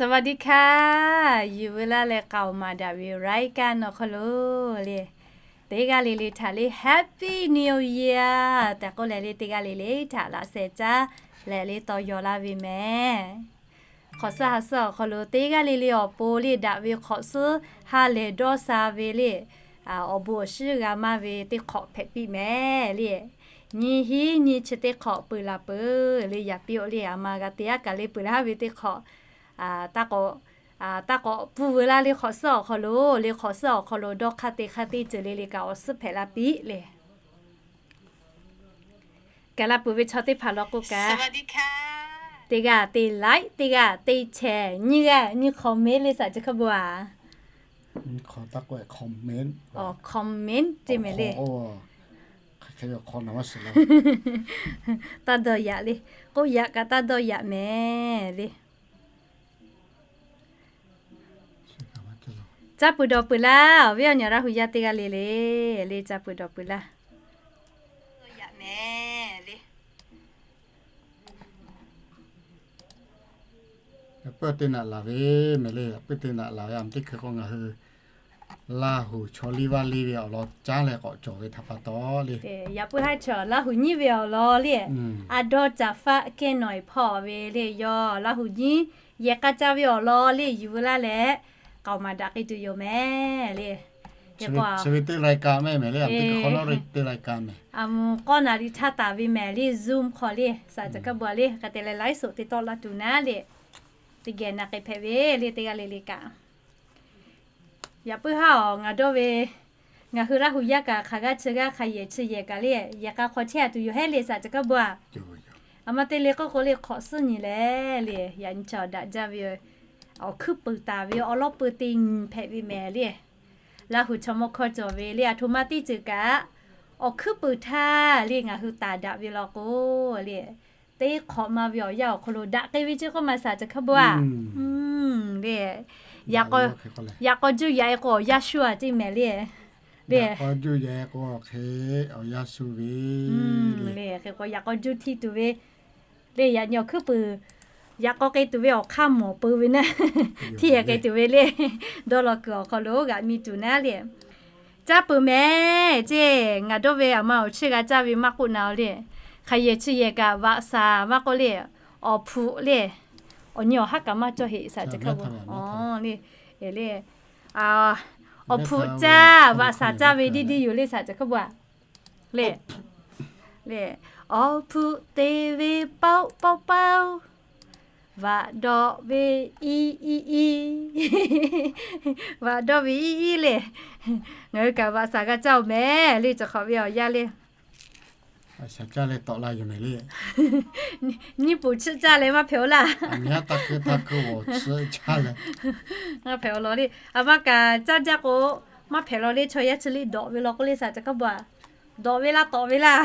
สวัสดีค่ะ Yuˬ veu laˇ leh k'aoˍ maˍ daꞈ ve รายการ awˬ hk'aw lo le, teˇ g'aˇ le le htaꞈ le Happy New Year tehꞈ k'oˆ leh le, teˇ g'aˇ le le htaꞈ laꞈ sheh caˉ leh le taw yaw laˇ ve mehˍ. Hk'awꞈ suhˉ ha suhˉ awˬ hk'aw lo teˇ g'aˇ le le awˬ pon le daꞈ ve hk'awꞈ suhˉ ha lehˬ dawˇ sha ve le, awˬ bon awˬ shinˉ g'a maˇ ve teˇ hk'awꞈ hpehꞈ piˇ mehˍ le. Nyi hiˉ nyi chi teˇ hk'awꞈ peuˬ laˬ peuˬ le, yaꞈ piˇ-oˆ le, aˬ ma g'a te aˉ kaꞈ le peuˬ laˇ ve teˇ hk'awꞈ, taˇ k'awꞈ, taˇ k'awꞈ pfuhˇ veu laˇ le hk'awꞈ suhˉ awˬ hk'aw lo le, hk'awꞈ suhˉ awˬ hk'aw lo dawˇ hk'aˇ te hk'aˇ teˇ ceuˬ le le kaꞈ awˬ suhˉ hpehꞈ la piˇ le. Gaˬ la peuˬ ve chaw teˇ hpaˍ law k'o kaꞈ, teˇ g'aˇ te like, teˇ g'aˇ te share, nyiˇ g'aˇ nyiˇ comment le saˍ ceh hk'a bon a. Comment ceˇ mehˍ le. Taˇ dawˇ yaꞈ le. K'oˆ yaꞈ kaꞈ taˇ dawˇ yaꞈ mehˍ le. Caˇ peuˬ dawˬ peuˬ laˇ, awˬ viˉ awˬ nyi Laˇ huˍ yaˇ teˇ g'aˇ le le, le caˇ peuˬ dawˬ peuˬ laˇ. Yaꞈ puiˉ teˇ naꞈ laˬ ve mehˍ le, yaꞈ puiˉ teˇ naꞈ laˬ ve a teˇ hkui k'o ngaˬ hui Laˇ huˍ chaw liˇ vaˇ liˇ ve awˬ lawn caˉ leh k'awꞈ cawˬ ve htaꞈ pa taw le. Yaꞈ puiˉ haˉ chaw Laˇ huˍ nyiˉ ve awˬ lawn le, a dawˇ caˍ faˆ kehˉ nawˬ eˬ hpawˇ ve le, yawˇ Laˇ huˍ nyiˉ yehˬ k'a caˇ ve awˬ lawn le yuˬ veu laˇ leh, k'aoˍ maˍ daꞈ k'ai tuˬ yoˬ mehˍ le. Chi ve teˇ รายการ mehˍ mehˍ le, a teˇ hkui k'o teˇ รายการ mehˍ. A mvuhˬ k'awˇ naˍ riˍ htaˇ taˍ ve mehˍ le, Zoom hk'aw le saˍ ceh hk'a bon a le, hk'a te leh ไลฟ์สด te tawˆ la tuˬ naˉ le, teˇ geh na k'ai hpehꞈ ve le teˇ g'aˇ le le kaꞈ. Yaꞈ puiˉ haˉ awˬ ngaˬ dawˇ ve, ngaˬ hui Laˇ huˍ yaˇ kaꞈ hk'aˬ g'aˇ chi g'aˇ hk'a yehˬ chi yehˬ kaꞈ le, yehˬ k'a hk'aw chehˇ a tuˬ yoˬ hehˉ le saˍ ceh hk'a bon a. A ma te le k'oˆ k'o le hk'awꞈ suhˉ nyi leh le, yaꞈ nyi chaw daꞈ jaˇ ve awˬ hkuiˉ puiˍ taˍ ve awˬ lawn peu te nyi hpehꞈ ve mehˍ le. Laˇ huˍ chaw mawˇ hkawˇ cawˬ ve le, a htoꞈ ma teˇ ceuˬ kaꞈ awˬ hkuiˉ puiˍ htaˇ le ngaˬ hui taˍ daꞈ ve law k'o le, teˇ hk'awꞈ ma ve awˬ yanˇ awˬ hk'aw lo daꞈ k'ai ve ceˇ k'oˆ ma saˍ ceh hk'a bon a. Le, yaꞈ k'aw juˇ yaꞈ e k'o awˬ yanˇ shu a ceˇ mehˍ le. Le, k'aw juˇ yaꞈ e k'o hk'e awˬ yanˇ shu ve le, hk'e k'o yaꞈ k'aw juˇ htiˇ tuˬ ve le, yaꞈ nyi awˬ hkuiˉ puiˍ yaꞈ k'aw k'ai tuˬ ve awˬ hk'aˇ mawˬ peu ve naˉ, htiˇ yaꞈ k'ai tuˬ ve le, dawˇ law kuiˬ awˬ hk'aw lo g'aꞈ mi tuˬ naˉ le. Caˇ peuˬ mehˍ ceˇ, ngaˬ dawˇ ve aˬ ma awˬ chi g'a caˇ ve maˇ k'oˆ na le, hk'aˬ yehˬ chi yehˬ kaꞈ vaꞈ shaˍ maˇ k'oˆ le, awˬ hpfuhꞈ le, awˬ nyi awˬ haˉ kaꞈ maˇ cawˇ heˆ saˍ ceh hk'a bon le. Awˬ hpfuhꞈ caˇ vaꞈ shaˍ caˇ ve diˇ diˇ yoˬ le saˍ ceh hk'a bon a. Le, le, awˬ hpfuhꞈ te ve pawˆ pawˆ pawˆ, vaꞈ dawꞈ ve iˉ iˉ iˉ, vaꞈ dawˇ ve iˉ iˉ le. Ngaˬ hui kaꞈ vaꞈ shaˍ g'a caˇ-oˬ mehˍ le, cawˬ hk'awꞈ ve awˬ yanˇ le. Shaˍ caˇ leh tawˆ la yoˬ mehˍ le. Nyiˇ poˍ chiˆ caˇ leh maˇ hpehꞈ-oˬ laˇ. Aˬ nyi taˇ keu taˇ keu awˬ chiˆ caˇ leh maˇ hpehꞈ-oˬ law le. Aˬ ma kaꞈ caˇ jaˇ k'o maˇ hpehꞈ law le. Chaw yaˇ chi le dawꞈ ve law k'oˆ le saˍ ceh hk'a bon a, dawꞈ ve laˇ tawꞈ ve laˇ.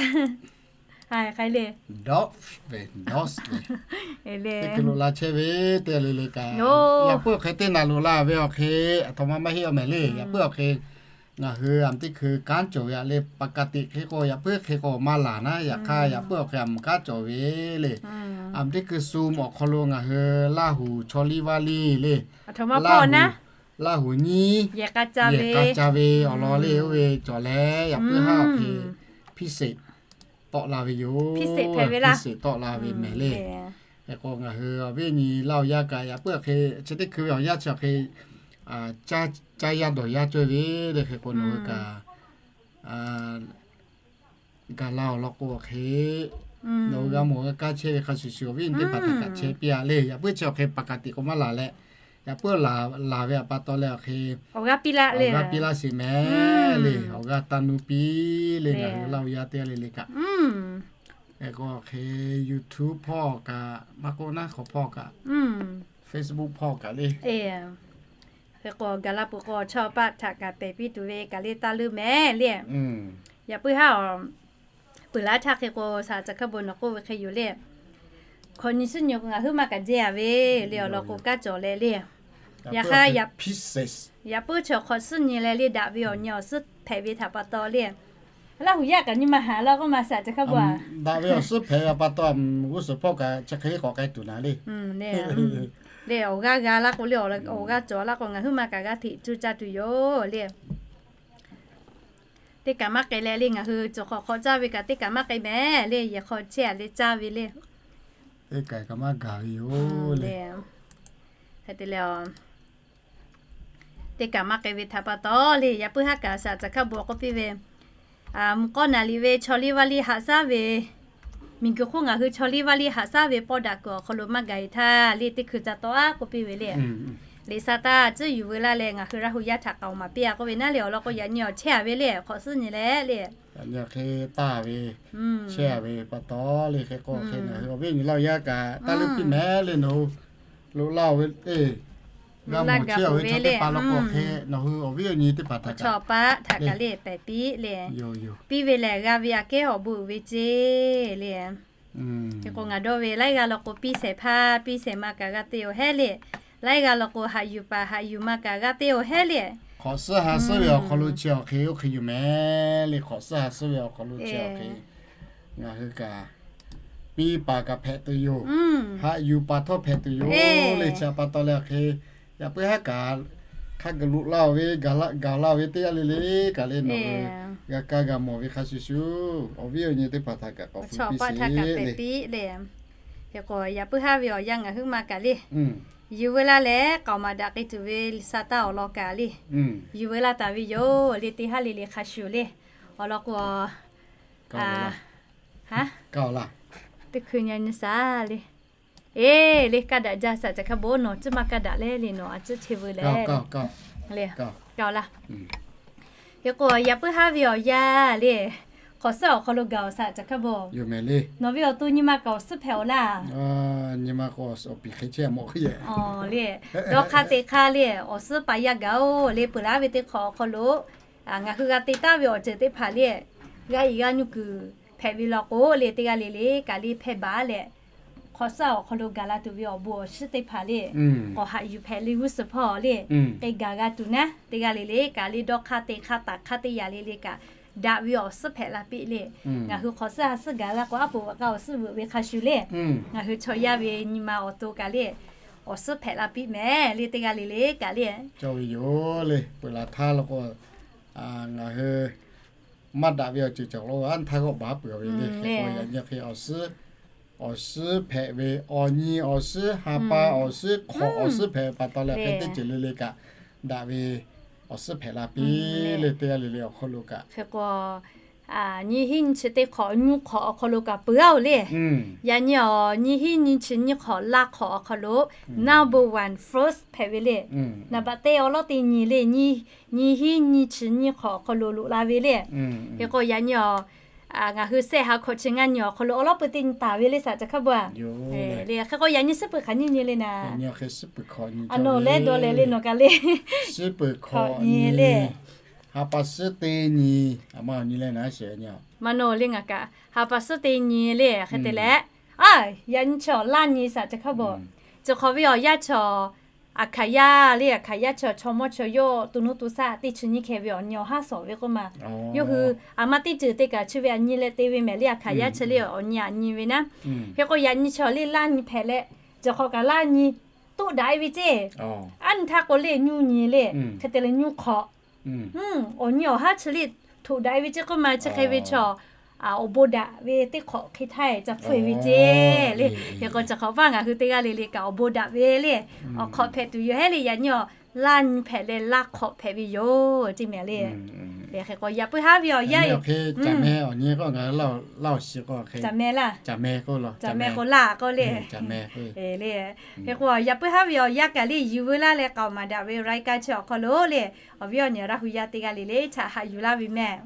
Hk'aˬ hk'e le, dawꞈ ve dawꞈ ve, teˇ hkui lo la chehˇ ve teˇ le le kaꞈ, yaꞈ puiˉ awˬ hk'e teˇ naˬ lo la ve awˬ hk'e, aˬ htoꞈ ma maˇ heˆ-oˬ mehˍ le. Yaꞈ puiˉ awˬ hk'e ngaˬ hui aˬ teˇ hkui kanˉ cawˬ ve a le, ปกติ hk'e k'o yaꞈ puiˉ hk'e k'o maˇ laˬ naˉ, yaꞈ hk'aˇ yaꞈ puiˉ awˬ hk'e aˬ mvuhˬ kanˉ cawˬ ve le. Aˬ teˇ hkui sum awˬ hk'aw lo ngaˬ hui Laˇ huˍ chaw liˇ vaˇ liˇ le, Laˇ huˍ nyiˉ yehˬ k'a ca ve awˬ lawn le oˇ ve cawˬ leh, yaꞈ puiˉ haˉ awˬ hk'e พิเศษ tawˆ la ve yoˬ. พิเศษ tawˆ la ve mehˍ le. Hk'e k'o ngaˬ hui awˬ viˉ nyi Laˇ huˍ yaˇ kaꞈ yaꞈ puiˉ awˬ hk'e chi teˇ hkui ve awˬ yanˇ chi awˬ hk'e caˇ yaˇ dawˬ yaˇ cawˇ ve le. Hk'e k'o nawˬ hui kaꞈ gaˬ la awˬ lawn k'o awˬ hk'e, nawˬ hui g'a mawˬ g'a kaˇ chehˇ ve hk'a shuˍ shuˍ awˬ viˉ nyi teˇ hpaˍ htaꞈ kaꞈ chehˇ piˇ-a le. Yaꞈ puiˉ chi awˬ hk'e ปกติ k'o maˇ laˬ leh, yaꞈ puiˉ laˬ ve awˬ pa taw leh awˬ hk'e awˬ g'aˇ piˇ laˇ sheˍ mehˍ le. Awˬ g'aˇ taˇ nuˇ piˇ le, ngaˬ hui Laˇ huˍ yaˇ teˇ g'aˇ le le kaꞈ. Hk'e k'o awˬ hk'e YouTube hpawˇ kaꞈ maˇ k'oˆ naˉ, hk'aw hpawˇ kaꞈ, Facebook hpawˇ kaꞈ le. Hk'e k'o gaˬ la peuˬ k'o chaw paˆ htaꞈ kaꞈ pehˬ piˇ tuˬ ve kaꞈ le taˇ leuˉ mehˍ le. Yaꞈ puiˉ haˉ awˬ peuˬ laˇ htaˇ hk'e k'o shaˍ ceh hk'a bon nawˬ k'oˆ ve hk'e yoˬ le. Hk'awꞈ nyi suhˉ nyi k'o ngaˬ huiˉ maˇ kaꞈ jehˇ-a ve le, awˬ lawn k'o kanˉ cawˬ leh le. Yaꞈ hk'aˇ, yaꞈ puiˉ chi hk'awꞈ suhˉ nyi leh le daꞈ ve awˬ nyi awˬ suhˉ hpehꞈ ve htaꞈ pa taw le, Laˇ huˍ yaˇ kaꞈ nyi ma haˍ law k'oˆ ma shaˍ ceh hk'a bon a. Daꞈ ve awˬ suhˉ hpehꞈ ve pa taw, g'uˇ suhˍ hpawˇ kaꞈ chi hk'e le k'awꞈ k'ai tuˬ naˍ le. Le awˬ g'aˇ g'a laˇ k'o le, awˬ g'aˇ cawˬ laˇ k'o ngaˬ hui maˇ kaꞈ g'aˇ hteꞈ cuˇ caˇ tuˬ yoˬ le. Teˇ kaꞈ maˇ k'ai leh le, ngaˬ hui cawˬ hk'awꞈ hk'awꞈ caˇ ve kaꞈ teˇ kaꞈ maˇ k'ai mehˍ le, yehˬ hk'aw chehˇ a le caˇ ve le. Teˇ kaꞈ kaꞈ maˇ gaˬ ve yoˬ le. Hk'e te leh, teˇ kaꞈ maˇ k'ai ve htaꞈ pa taw le, yaꞈ puiˉ haˉ kaꞈ shaꞈ caˬ hkaˇ bon k'oˆ piˇ ve, mvuhˇ k'awˇ naˍ liꞈ ve chaw liˇ vaˇ liˇ haꞈ shaˉ ve, miˬguiˬ hk'oˆ ngaˬ hui chaw liˇ vaˇ liˇ haꞈ shaˉ ve pawˇ daꞈ kuiˬ awˬ hk'aw lo maˇ gaˬ e htaˇ le, teˇ hkui ca taw aˉ k'oˆ piˇ ve le. Liꞈ sa taˇ tcuhˉ yuˬ veu laˇ leh ngaˬ hui Laˇ hu yaˇ htaꞈ k'aoˍ maˍ piˇ a k'oˆ ve naˉ le, awˬ lawn k'o yaꞈ nyi awˬ chehˇ a ve le, hk'awꞈ suhˉ nyi leh le. Yaꞈ nyi hk'e taˇ ve, chehˇ a ve pa taw le, hk'e k'o hk'e ngaˬ hui awˬ viˉ awˬ nyi Laˇ hu yaˇ kaꞈ taˇ leuˉ piˇ mehˍ le, nawˬ hui loꞈ laˇ-oˬ ve, g'a mawˬ chehˇ a ve chaw teˇ hpaˍ law k'o hk'e, nawˬ hui awˬ viˉ awˬ nyi teˇ hpaˍ htaꞈ kaꞈ chaw paˆ htaꞈ kaꞈ le pehˬ piˇ le. Piˇ ve lehˬ g'a ve aꞈ kehˉ awˬ bon uiˍ ve ceˇ le. Hk'e k'o ngaˬ dawˇ ve laiˉ g'aˇ law k'o piˇ shehˍ hpaˇ piˇ shehˍ ma kaꞈ g'a te-oˬ hehˉ le. Laiˉ g'aˇ law k'o haꞈ yuˬ paˍ haꞈ yuˬ ma kaꞈ g'a te-oˬ hehˉ le. Hk'awꞈ suhˉ ha suhˉ ve awˬ hk'aw lo chi awˬ hk'e oˇ hk'e yuˬ mehˍ le, hk'awꞈ suhˉ ha suhˉ ve awˬ hk'aw lo chi awˬ hk'e ngaˬ hui kaꞈ piˇ paˍ kaꞈ hpehꞈ tuˬ yoˬ. Haꞈ yuˬ paˍ htawˇ hpehꞈ tuˬ yoˬ le. Chi pa taw leh awˬ hk'e, yaꞈ puiˉ haˉ kaꞈ hk'a gaˬ loꞈ laˇ-oˬ ve, gaˬ laˇ-oˬ ve teˇ g'aˇ le le kaꞈ le nawˬ hui g'a kaˇ g'a mawˬ ve hk'a shuˍ shuˍ, awˬ viˉ awˬ nyi teˇ hpaˍ htaꞈ kaꞈ k'awꞈ hpu piˇ sheˍ le. Hk'e k'o yaꞈ puiˉ haˉ ve awˬ yanˇ ngaˬ hui ma kaꞈ le, yuˬ veu laˇ leh k'aoˍ maˍ daꞈ k'ai tuˬ ve Saˍtanˍ awˬ lawn kaꞈ le, yuˬ veu laˇ taˍ ve yoˬ le. Teˇ haˉ le le hk'a shuˍ le, awˬ lawn k'o, teˇ hkui nyi nyi shaˍ le. Eˬ le, kaˇ daꞈ jaˇ shaˍ caˬ hkaˇ bon, nawˬ tcuhˉ maˇ kaˇ daꞈ le le nawˬ a tcuhˉ che veu leh. Kaˇ laˇ. Hk'e k'o yaꞈ puiˉ haˉ ve awˬ yanˇ le, hk'awꞈ suhˉ awˬ hk'aw lo gaˬ-oˬ shaˍ caˬ hkaˇ bon. Nawˬ ve awˬ to nyi ma kaꞈ awˬ suhˉ hpehꞈ-oˬ laˇ. Nyi ma k'o awˬ piˍ hk'e chehˇ mawˬ le. Dawˇ hk'aˇ te hk'aˇ le, awˬ suhˉ paˍ yaˇ gaˬ-oˬ le. Peuˬ laˇ ve teˇ hk'awꞈ awˬ hk'aw lo ngaˬ hui g'a te taˍ ve awˬ ceuˬ teˇ hpaˍ le, g'a iˍ g'a nyu kuiˬ hpehꞈ ve law k'o le, teˇ g'aˇ le le kaꞈ le hpehˇ baˬ leh, hk'awꞈ suhˉ awˬ hk'aw lo gaˬ la tuˬ ve awˬ bon awˬ shiˉ teˇ hpaˍ le, k'awꞈ haꞈ yuˬ hpehꞈ le g'uˇ suhˍ hpawˇ le, k'e gaˬ g'a tuˬ naˉ, teˇ g'aˇ le le kaꞈ le dawˇ hk'aˇ te hk'aˇ taˍ hk'aˇ teˇ yanˇ le le kaꞈ daꞈ ve awˬ suhˉ hpehꞈ la piˇ le. Ngaˬ hui hk'awꞈ suhˉ ha suhˉ gaˬ la k'o aˉ poꞈ vaꞈ k'a awˬ suhˉ veuꞈ ve hk'a shuˍ le, ngaˬ hui chaw yaˇ ve nyi ma awˬ to kaꞈ le, awˬ suhˉ hpehꞈ la piˇ mehˍ le, teˇ g'aˇ le le kaꞈ le. Cawˬ ve yoˬ le, peuˬ laˬ htaˇ law k'o, ngaˬ hui maˇ daꞈ ve awˬ ceuˬ cawˬ lo a htaˇ g'awˆ baˬ peuˬ ve le. Hk'e k'o yaꞈ nyi hk'e awˬ suhˉ, awˬ suhˉ hpehꞈ ve, awˬ nyi awˬ suhˉ, ha pa awˬ suhˉ, hk'awꞈ awˬ suhˉ hpehꞈ pa taw leh hk'e teˇ ceuˬ le le kaꞈ daꞈ ve awˬ suhˉ hpehꞈ la piˇ le, teˇ g'aˇ le le awˬ hk'aw lo kaꞈ. Hk'e k'o, nyiˇ hinˉ nyiˇ chi teˇ hk'awꞈ nyiˇ hk'awꞈ awˬ hk'aw lo kaꞈ peuˬ-oˬ le. Yaꞈ nyi awˬ nyiˇ hinˉ nyiˇ chi nyiˇ hk'awꞈ laˇ hk'awꞈ awˬ hk'aw lo number one first hpehꞈ ve le. Naˍ baꞈ teˇ awˬ lawˉ teˇ nyi le, nyiˇ hinˉ nyiˇ chi nyiˇ hk'awꞈ awˬ hk'aw lo loꞈ la ve le. Hk'e k'o yaꞈ nyi awˬ ngaˬ hui sehˆ ha hkawꞈ chi ngaˇ nyi awˬ hk'aw lo awˬ lawˉ peu teˇ nyi taˍ ve le shaˍ caˬ hk'aˇ bon a. Hk'e k'o yaꞈ nyi suhˉ peuˬ hk'aˬ nyiˇ nyi le naˍ. Aˬ, nawˬ lehˉ dawˇ leh le nawˬ kaꞈ le. Suhˉ peuˬ hk'awꞈ nyi le. Ha pa suhˉ teˇ nyi, aˬ ma awˬ nyi le naˍ sheˍ nyi. Maˇ nawˬ le ngaˬ kaꞈ ha pa suhˉ teˇ nyi le hk'e te leh, a, yaꞈ nyi chaw laˇ nyi shaˍ caˬ hk'aˇ bon. Cawˬ hk'awꞈ ve awˬ yanˇ chaw, aˬ hkaˍ yaˇ le, aˬ hkaˍ yaˇ chaw chaw mawˇ chaw yawˇ to nuˇ to shaˆ teˇ chi nyiˇ hkeh ve awˬ nyi awˬ haˉ sawˍ ve k'oˆ ma. Yawˇ hui aˬ ma teˇ ceuˬ te kaꞈ chi ve aˬ nyi leh te ve mehˍ le, aˬ hkaˍ yaˇ chi le awˬ nyi aˬ nyi ve naˉ. Hk'e k'o yaꞈ nyi chaw le laˇ nyi hpehꞈ leh, cawˬ hk'awꞈ kaꞈ laˇ nyi toˆ daꞈ e ve ceˇ. Aˉ nyi htaˇ k'o le nyu nyi le, hk'e te leh nyu hk'awꞈ awˬ nyi awˬ haˉ chi le htoꞈ daꞈ e ve ceˇ k'oˆ ma. Chi hk'e ve chaw awˬ bon daꞈ ve teˇ hk'awꞈ hk'e htaˇ ca hpfuhˇ e ve ceˇ le. Hk'e k'o cawˬ hk'awꞈ paˇ ngaˬ hui teˇ g'aˇ le le kaꞈ awˬ bon daꞈ ve le, awˬ hk'awꞈ hpehꞈ tuˬ yoˬ hehˉ le. Yaꞈ nyi awˬ laˇ nyi hpehꞈ leh laˇ hk'awꞈ hpehꞈ ve yoˬ ceˇ mehˍ le. Hk'e k'o yaꞈ puiˉ haˉ ve awˬ yanˇ e, caˬ meh laˇ, caˬ meh k'o laˇ k'o le. Hk'e k'o yaꞈ puiˉ haˉ ve awˬ yanˇ kaꞈ le yuˬ veu laˇ leh k'aoˍ maˍ daꞈ ve รายการ chi awˬ hk'aw lo le, awˬ viˉ awˬ nyi Laˇ hu yaˇ teˇ g'aˇ le le htaꞈ haꞈ yuˬ laˇ ve mehˍ.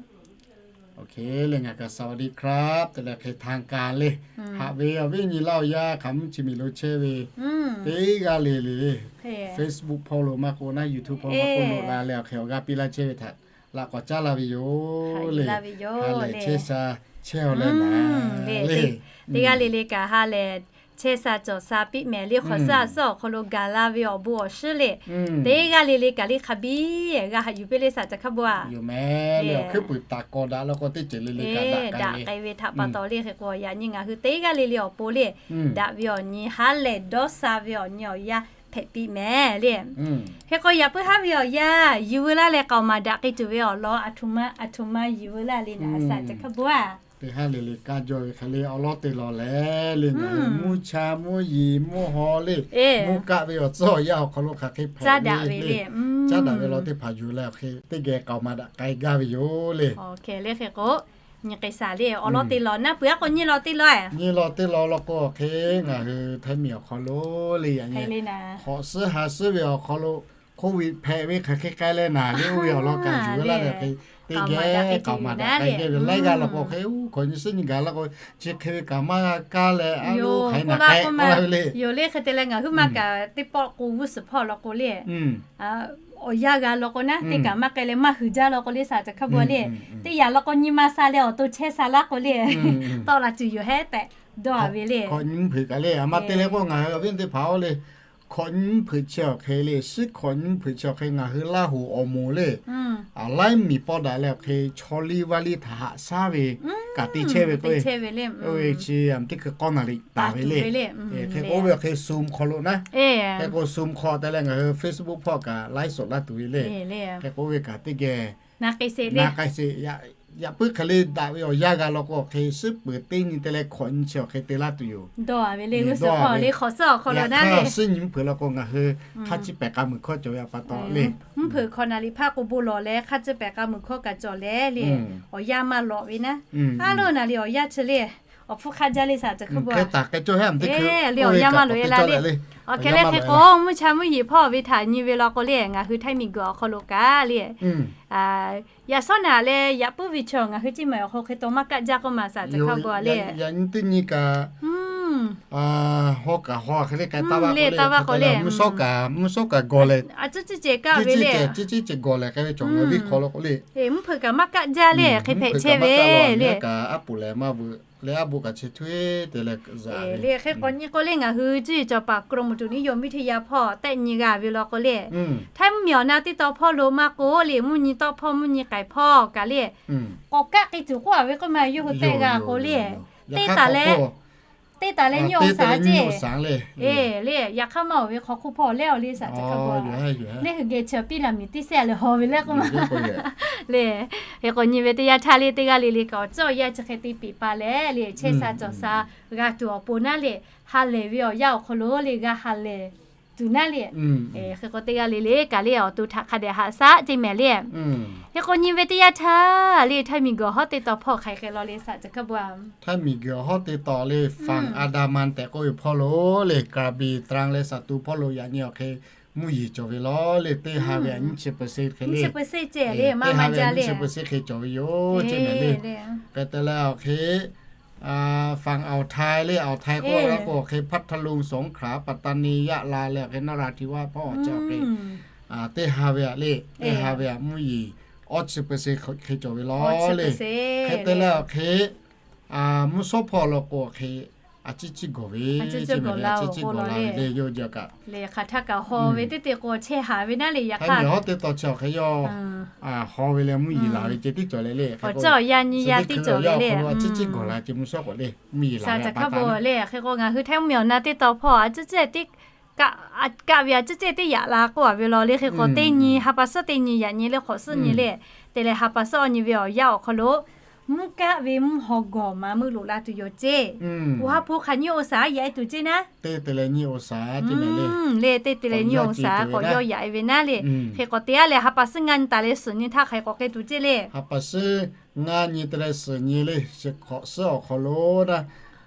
โอเค le ngaˬ kaꞈ สวัสดีครับ te leh hk'e ทางการ le, haꞈ ve awˬ viˉ awˬ nyi Laˇ hu yaˇ hk'aˬ mvuhˇ chi miˬ lo chehˇ ve teˇ g'aˇ le le, Facebook hpawˇ lo maˇ k'o naˉ, YouTube hpawˇ maˇ k'o loꞈ la leh awˬ hk'e awˬ g'aˇ piˇ laˇ chehˇ ve htaꞈ laꞈ k'awꞈ caˉ laˇ ve yoˬ le. Ha lehˬ chehˇ sha chehˇ-oˬ leh naˍ le, teˇ g'aˇ le le kaꞈ ha lehˬ chehˇ sha cawˬ sha piˇ mehˍ le. Hk'awꞈ suhˉ a suhˉ awˬ hk'aw lo gaˬ la ve awˬ bon awˬ shiˉ le, teˇ g'aˇ le le kaꞈ le hk'a biˇ g'a haꞈ yuˬ piˇ le shaˍ caˬ hk'aˇ bon a. Yoˬ mehˍ le, awˬ hkuiˉ puiˍ taˍ k'awꞈ daꞈ law k'o teˇ ceuˬ le le kaꞈ daꞈ k'ai ve htaꞈ pa taw le. Hk'e k'o yaꞈ nyi ngaˬ hui teˇ g'aˇ le le awˬ pon le, daꞈ ve awˬ nyi ha lehˬ dawˇ sha ve awˬ nyi awˬ yanˇ hpehꞈ piˇ mehˍ le. Hk'e k'o yaꞈ puiˉ haˉ ve awˬ yanˇ, yuˬ veu laˇ leh k'aoˍ maˍ daꞈ k'ai tuˬ ve awˬ lawn aˬ htoꞈ ma aˬ htoꞈ ma yuˬ veu laˇ le naˍ, a shaꞈ teꞈ hk'a bvuhˇ a. Teˇ haˉ le le kaˇ jaw ve hk'e le awˬ lawn te lawˬ leh le, ngaˬ hui mvuhˇ cha mvuhˇ yeˬ mvuhˇ haw le, mvuhˇ kaˆ ve awˬ tcuhˉ awˬ yanˇ awˬ hk'aw lo hk'aˬ hk'e hpehꞈ ve le, caˉ daꞈ ve law teˇ hpaˍ yuˬ leh awˬ hk'e teˇ geh k'aoˍ maˍ daꞈ k'ai gaˇ ve yoˬ le. Hk'e le hk'e k'o, nyi k'ai shaˍ le awˬ lawn te lawˬ naˉ peuˬ a k'o nyi law teˇ law, nyi law teˇ law law k'o hk'e ngaˬ hui Htaiˇ miˬ awˬ hk'aw lo le yaꞈ nyi hk'awꞈ suhˉ ha suhˉ ve awˬ hk'aw lo Covid hpehꞈ ve hk'aˬ hk'e k'ai leh naˍ le, oˇ ve awˬ lawn kaꞈ yuˬ ve laˇ leh hk'e teˇ geh k'aoˍ maˍ daꞈ k'ai gaˇ ve laiˉ g'aˇ law k'o hk'e, uˉ hk'awꞈ nyi suhˉ nyi gaˬ law k'o, chi hk'e ve kaꞈ maˇ g'a kaˇ leh a lo hk'aˬ hk'e naꞈ k'ai k'oˆ laˇ ve le. Yoˬ le hk'e te leh ngaˬ huiˉ maˇ kaꞈ teˇ pawˆ k'o g'uˇ suhˍ hpawˇ law k'o le, awˬ yanˇ g'a law k'o naˉ teˇ kaꞈ maˇ k'ai leh maˇ hui jaˇ law k'o le shaꞈ teꞈ hk'a bvuhˇ le, teˇ yanˇ law k'o nyi ma sha leh awˬ to chehˇ sha laˇ k'o le, tawˆ la tuˬ yoˬ hehˉ tehꞈ dawˇ a ve le. Hk'awꞈ nyi mvuhˇ hpeuꞈ kaꞈ le a ma te leh k'o ngaˬ hui awˬ viˉ teˇ hpaˍ oˇ le hk'awꞈ nyi mvuhˇ hpeuꞈ chi awˬ hk'e le, suhˉ hk'awꞈ nyi mvuhˇ hpeuꞈ chi awˬ hk'e ngaˬ hui Laˇ hoˍ awˬ moˍ le, a laiˉ miˬ pawˇ daꞈ leh awˬ hk'e chaw liˇ vaˇ liˇ htaꞈ haꞈ shaˉ ve kaꞈ te chehˇ ve k'o, oˇ ve chi a teˇ hkui k'awˇ naˍ riˍ taˍ ve le. Hk'e k'o oˇ ve awˬ hk'e Zoom hk'aw lo naˉ, hk'e k'o Zoom hk'aw te leh ngaˬ hui Facebook hpawˇ kaꞈ live show laˇ tuˬ ve le. Hk'e k'o oˇ ve kaꞈ teˇ geh na k'ai sheˍ, yaꞈ puiˉ hk'e le daꞈ ve awˬ yanˇ g'a law k'o awˬ hk'e suhˉ peuˬ teˇ nyi te leh hk'awꞈ nyi chi awˬ hk'e te laˇ tuˬ yoˬ. Dawˇ a ve le, g'uˇ suhˍ hpawˇ le hk'awꞈ suhˉ awˬ hk'aw lo naˉ le, suhˉ nyi mvuhˇ hpeuꞈ law k'o ngaˬ hui hk'a ciˇ pehˍ k'a muiˬ hkawˇ cawˬ ve a pa taw le. Mvuhˇ hpeuꞈ hk'awꞈ naˍ riˍ hpaˇ k'o bon lawˬ leh hk'a ciˇ pehˍ k'a muiˬ hkawˇ kaꞈ cawˬ leh le, awˬ yanˇ maˇ lawꞈ ve naˉ. A lo naˍ riˍ awˬ yanˇ chi le, awˬ hpfuhˇ hk'aˇ jaˇ le shaꞈ teꞈ hk'a bvuhˇ a le, awˬ yanˇ maˇ lawꞈ e la le. Awˬ hk'e le hk'e k'o mvuhˇ cha mvuhˇ yeˬ hpawˇ ve htaꞈ nyi ve law k'o le, ngaˬ hui Htaiˇ miˬ guiˬ awˬ hk'aw lo kaꞈ le yaꞈ shawˉ naˍ leh yaꞈ puiˉ ve chaw ngaˬ hui Ceˇ mehˍ awˬ hk'aw hk'e taw maˇ kaˆ jaˇ k'oˆ ma shaꞈ teꞈ hk'a bvuhˇ a le. Yaꞈ nyi teˇ nyi kaꞈ haw kaꞈ haw hk'e le k'ai taˇ vaˇ k'o le, mvuhˇ shawˉ kaꞈ mvuhˇ shawˉ kaꞈ gawˬ leh, a ciˉ ciˉ ceh kaˆ ve le, ciˉ ciˉ ceh gawˬ leh k'ai ve cawˬ ngaˬ hui viˉ hk'aw lo k'o le, mvuhˇ hpeuꞈ kaꞈ maˇ kaˆ jaˇ le, hk'e hpehꞈ chehˇ ve le. Kaꞈ aˉ poꞈ lehˬ maˇ veuꞈ leh aˉ poꞈ kaꞈ chi hteˇ te leh le. Hk'e k'awꞈ nyi k'o le ngaˬ hui cuˇ yiˍ cawˬ paˍ กรมอุตุนิยมวิทยา hpawˇ tehˆ nyi g'a ve law k'o le, Htaiˇ mvuhˇ miˬ awˬ na teˇ taw hpawˇ lo maˇ k'o le, mvuhˇ nyi tawˆ hpawˇ mvuhˇ nyi k'ai hpawˇ kaꞈ le, k'awꞈ kaˆ k'ai tuˬ k'oˆ a ve k'oˆ ma yawˇ hui tehˆ g'a k'o le, teˇ taˍ leh teˇ taˍ leh nyiˇ awˬ shaˍ ceˇ le. Yaꞈ hk'aˇ maˇ awˬ ve hk'aw hk'oˆ hpawˇ leh awˬ le shaꞈ teꞈ hk'a bvuhˇ a le, lehˬ hui geh chi piˇ laˬ miˬ teˇ sehˉ leh haw ve leh k'oˆ ma le. Hk'e k'awꞈ nyi ve teˇ yanˇ htaˇ le teˇ g'aˇ le le kaꞈ awˬ cawˇ awˬ yanˇ chi hk'e te piˍ pa leh le, chehˇ sha cawˬ sha g'a tuˬ awˬ pon naˉ le, ha lehˬ ve awˬ yanˇ awˬ hk'aw lo le g'a ha lehˬ tuˬ naˉ le. Hk'e k'o teˇ g'aˇ le le kaꞈ le awˬ to htaꞈ hk'a dehꞈ haꞈ shaˉ ceˇ mehˍ le. Hk'e k'awꞈ nyi ve teˇ yanˇ htaˇ le Htaiˇ miˬ guiˬ awˬ hawˉ te taw hpawˇ hk'aˬ hk'e law le shaꞈ teꞈ hk'a bvuhˇ a. Htaiˇ miˬ guiˬ awˬ hawˉ te taw le Fanˍ Andaˍmanˍ tehꞈ k'oˆ ve hpawˇ lo le, Kraˍbiˍ, Tran leh Saˍtuˍ hpawˇ lo yaꞈ nyi awˬ hk'e mvuhˇ yeˬ cawˬ ve law le, teˇ ha ve a nyiˇ chi เปอร์เซ็นต์ hk'e le, teˇ ha ve a nyiˇ chi เปอร์เซ็นต์ hk'e cawˬ ve yoˬ ceˇ mehˍ le. Hk'e te leh awˬ hk'e Fanˍ Awˬ htaiˍ le, Awˬ htaiˍ k'oˆ la k'o awˬ hk'e พัทลุง สงขลา ปัตตานี ยะลา leh awˬ hk'e นราธิวาส hpawˇ awˬ ceh awˬ hk'e teˇ ha ve a le, teˇ ha ve a mvuhˇ yeˬ awˇ chi เปอร์เซ็นต์ hk'e cawˬ ve law le. Hk'e te leh awˬ hk'e mvuhˇ shawˉ hpawˇ law k'o awˬ hk'e a ciˉ ciˉ gawˬ ve, a ciˉ ciˉ gawˬ la ve le, yawˇ jaˇ kaꞈ lehˬ hk'aˬ htaˇ kaꞈ haw ve teˇ te k'o chehˇ haˍ ve naˉ le. Yaꞈ hk'aˇ miˬ hawˉ te taw chi awˬ hk'e yawˇ haw ve leh mvuhˇ yeˬ laˬ ve ceh tiˉ cawˬ leh le. Awˬ cawˇ awˬ yanˇ nyi yaˇ tiˉ cawˬ ve le. A ciˉ ciˉ gawˬ la ceh mvuhˇ shawˉ k'o le, mvuhˇ yeˬ laˬ ve a pa taw le. Hk'e k'o ngaˬ hui Htaiˇ mvuhˇ miˬ awˬ na teˇ taw hpawˇ a ciˉ ciˉ tiˉ kaˆ ve a ciˉ ciˉ teˇ yaꞈ la k'oˆ a ve law le. Hk'e k'o teˇ nyi ha pa suhˉ teˇ nyi yaꞈ nyi le hk'awꞈ suhˉ nyi le, te leh ha pa suhˉ awˬ nyi ve awˬ yanˇ awˬ hk'aw lo mvuhˇ kaˆ ve mvuhˇ haw gawˬ ma meuˇ loꞈ la tuˬ yoˬ ceˇ. Oˇ ha hpu hk'aˬ nyiˇ องศา yaꞈ e tuˬ ceˇ naˉ, teˇ te leh nyiˇ องศา ceˇ mehˍ le. Le teˇ te leh nyiˇ องศา k'awꞈ yawˇ yaꞈ e ve naˉ le. Hk'e k'awꞈ te a leh ha pa suhˉ ngaˇ nyi taˍ leh suhˍ nyi htaˇ hk'aˬ hk'e k'awꞈ k'ai tuˬ ceˇ le. Ha pa suhˉ ngaˇ nyi te leh suhˍ nyi le, chi hk'awꞈ suhˉ awˬ hk'aw lo naˉ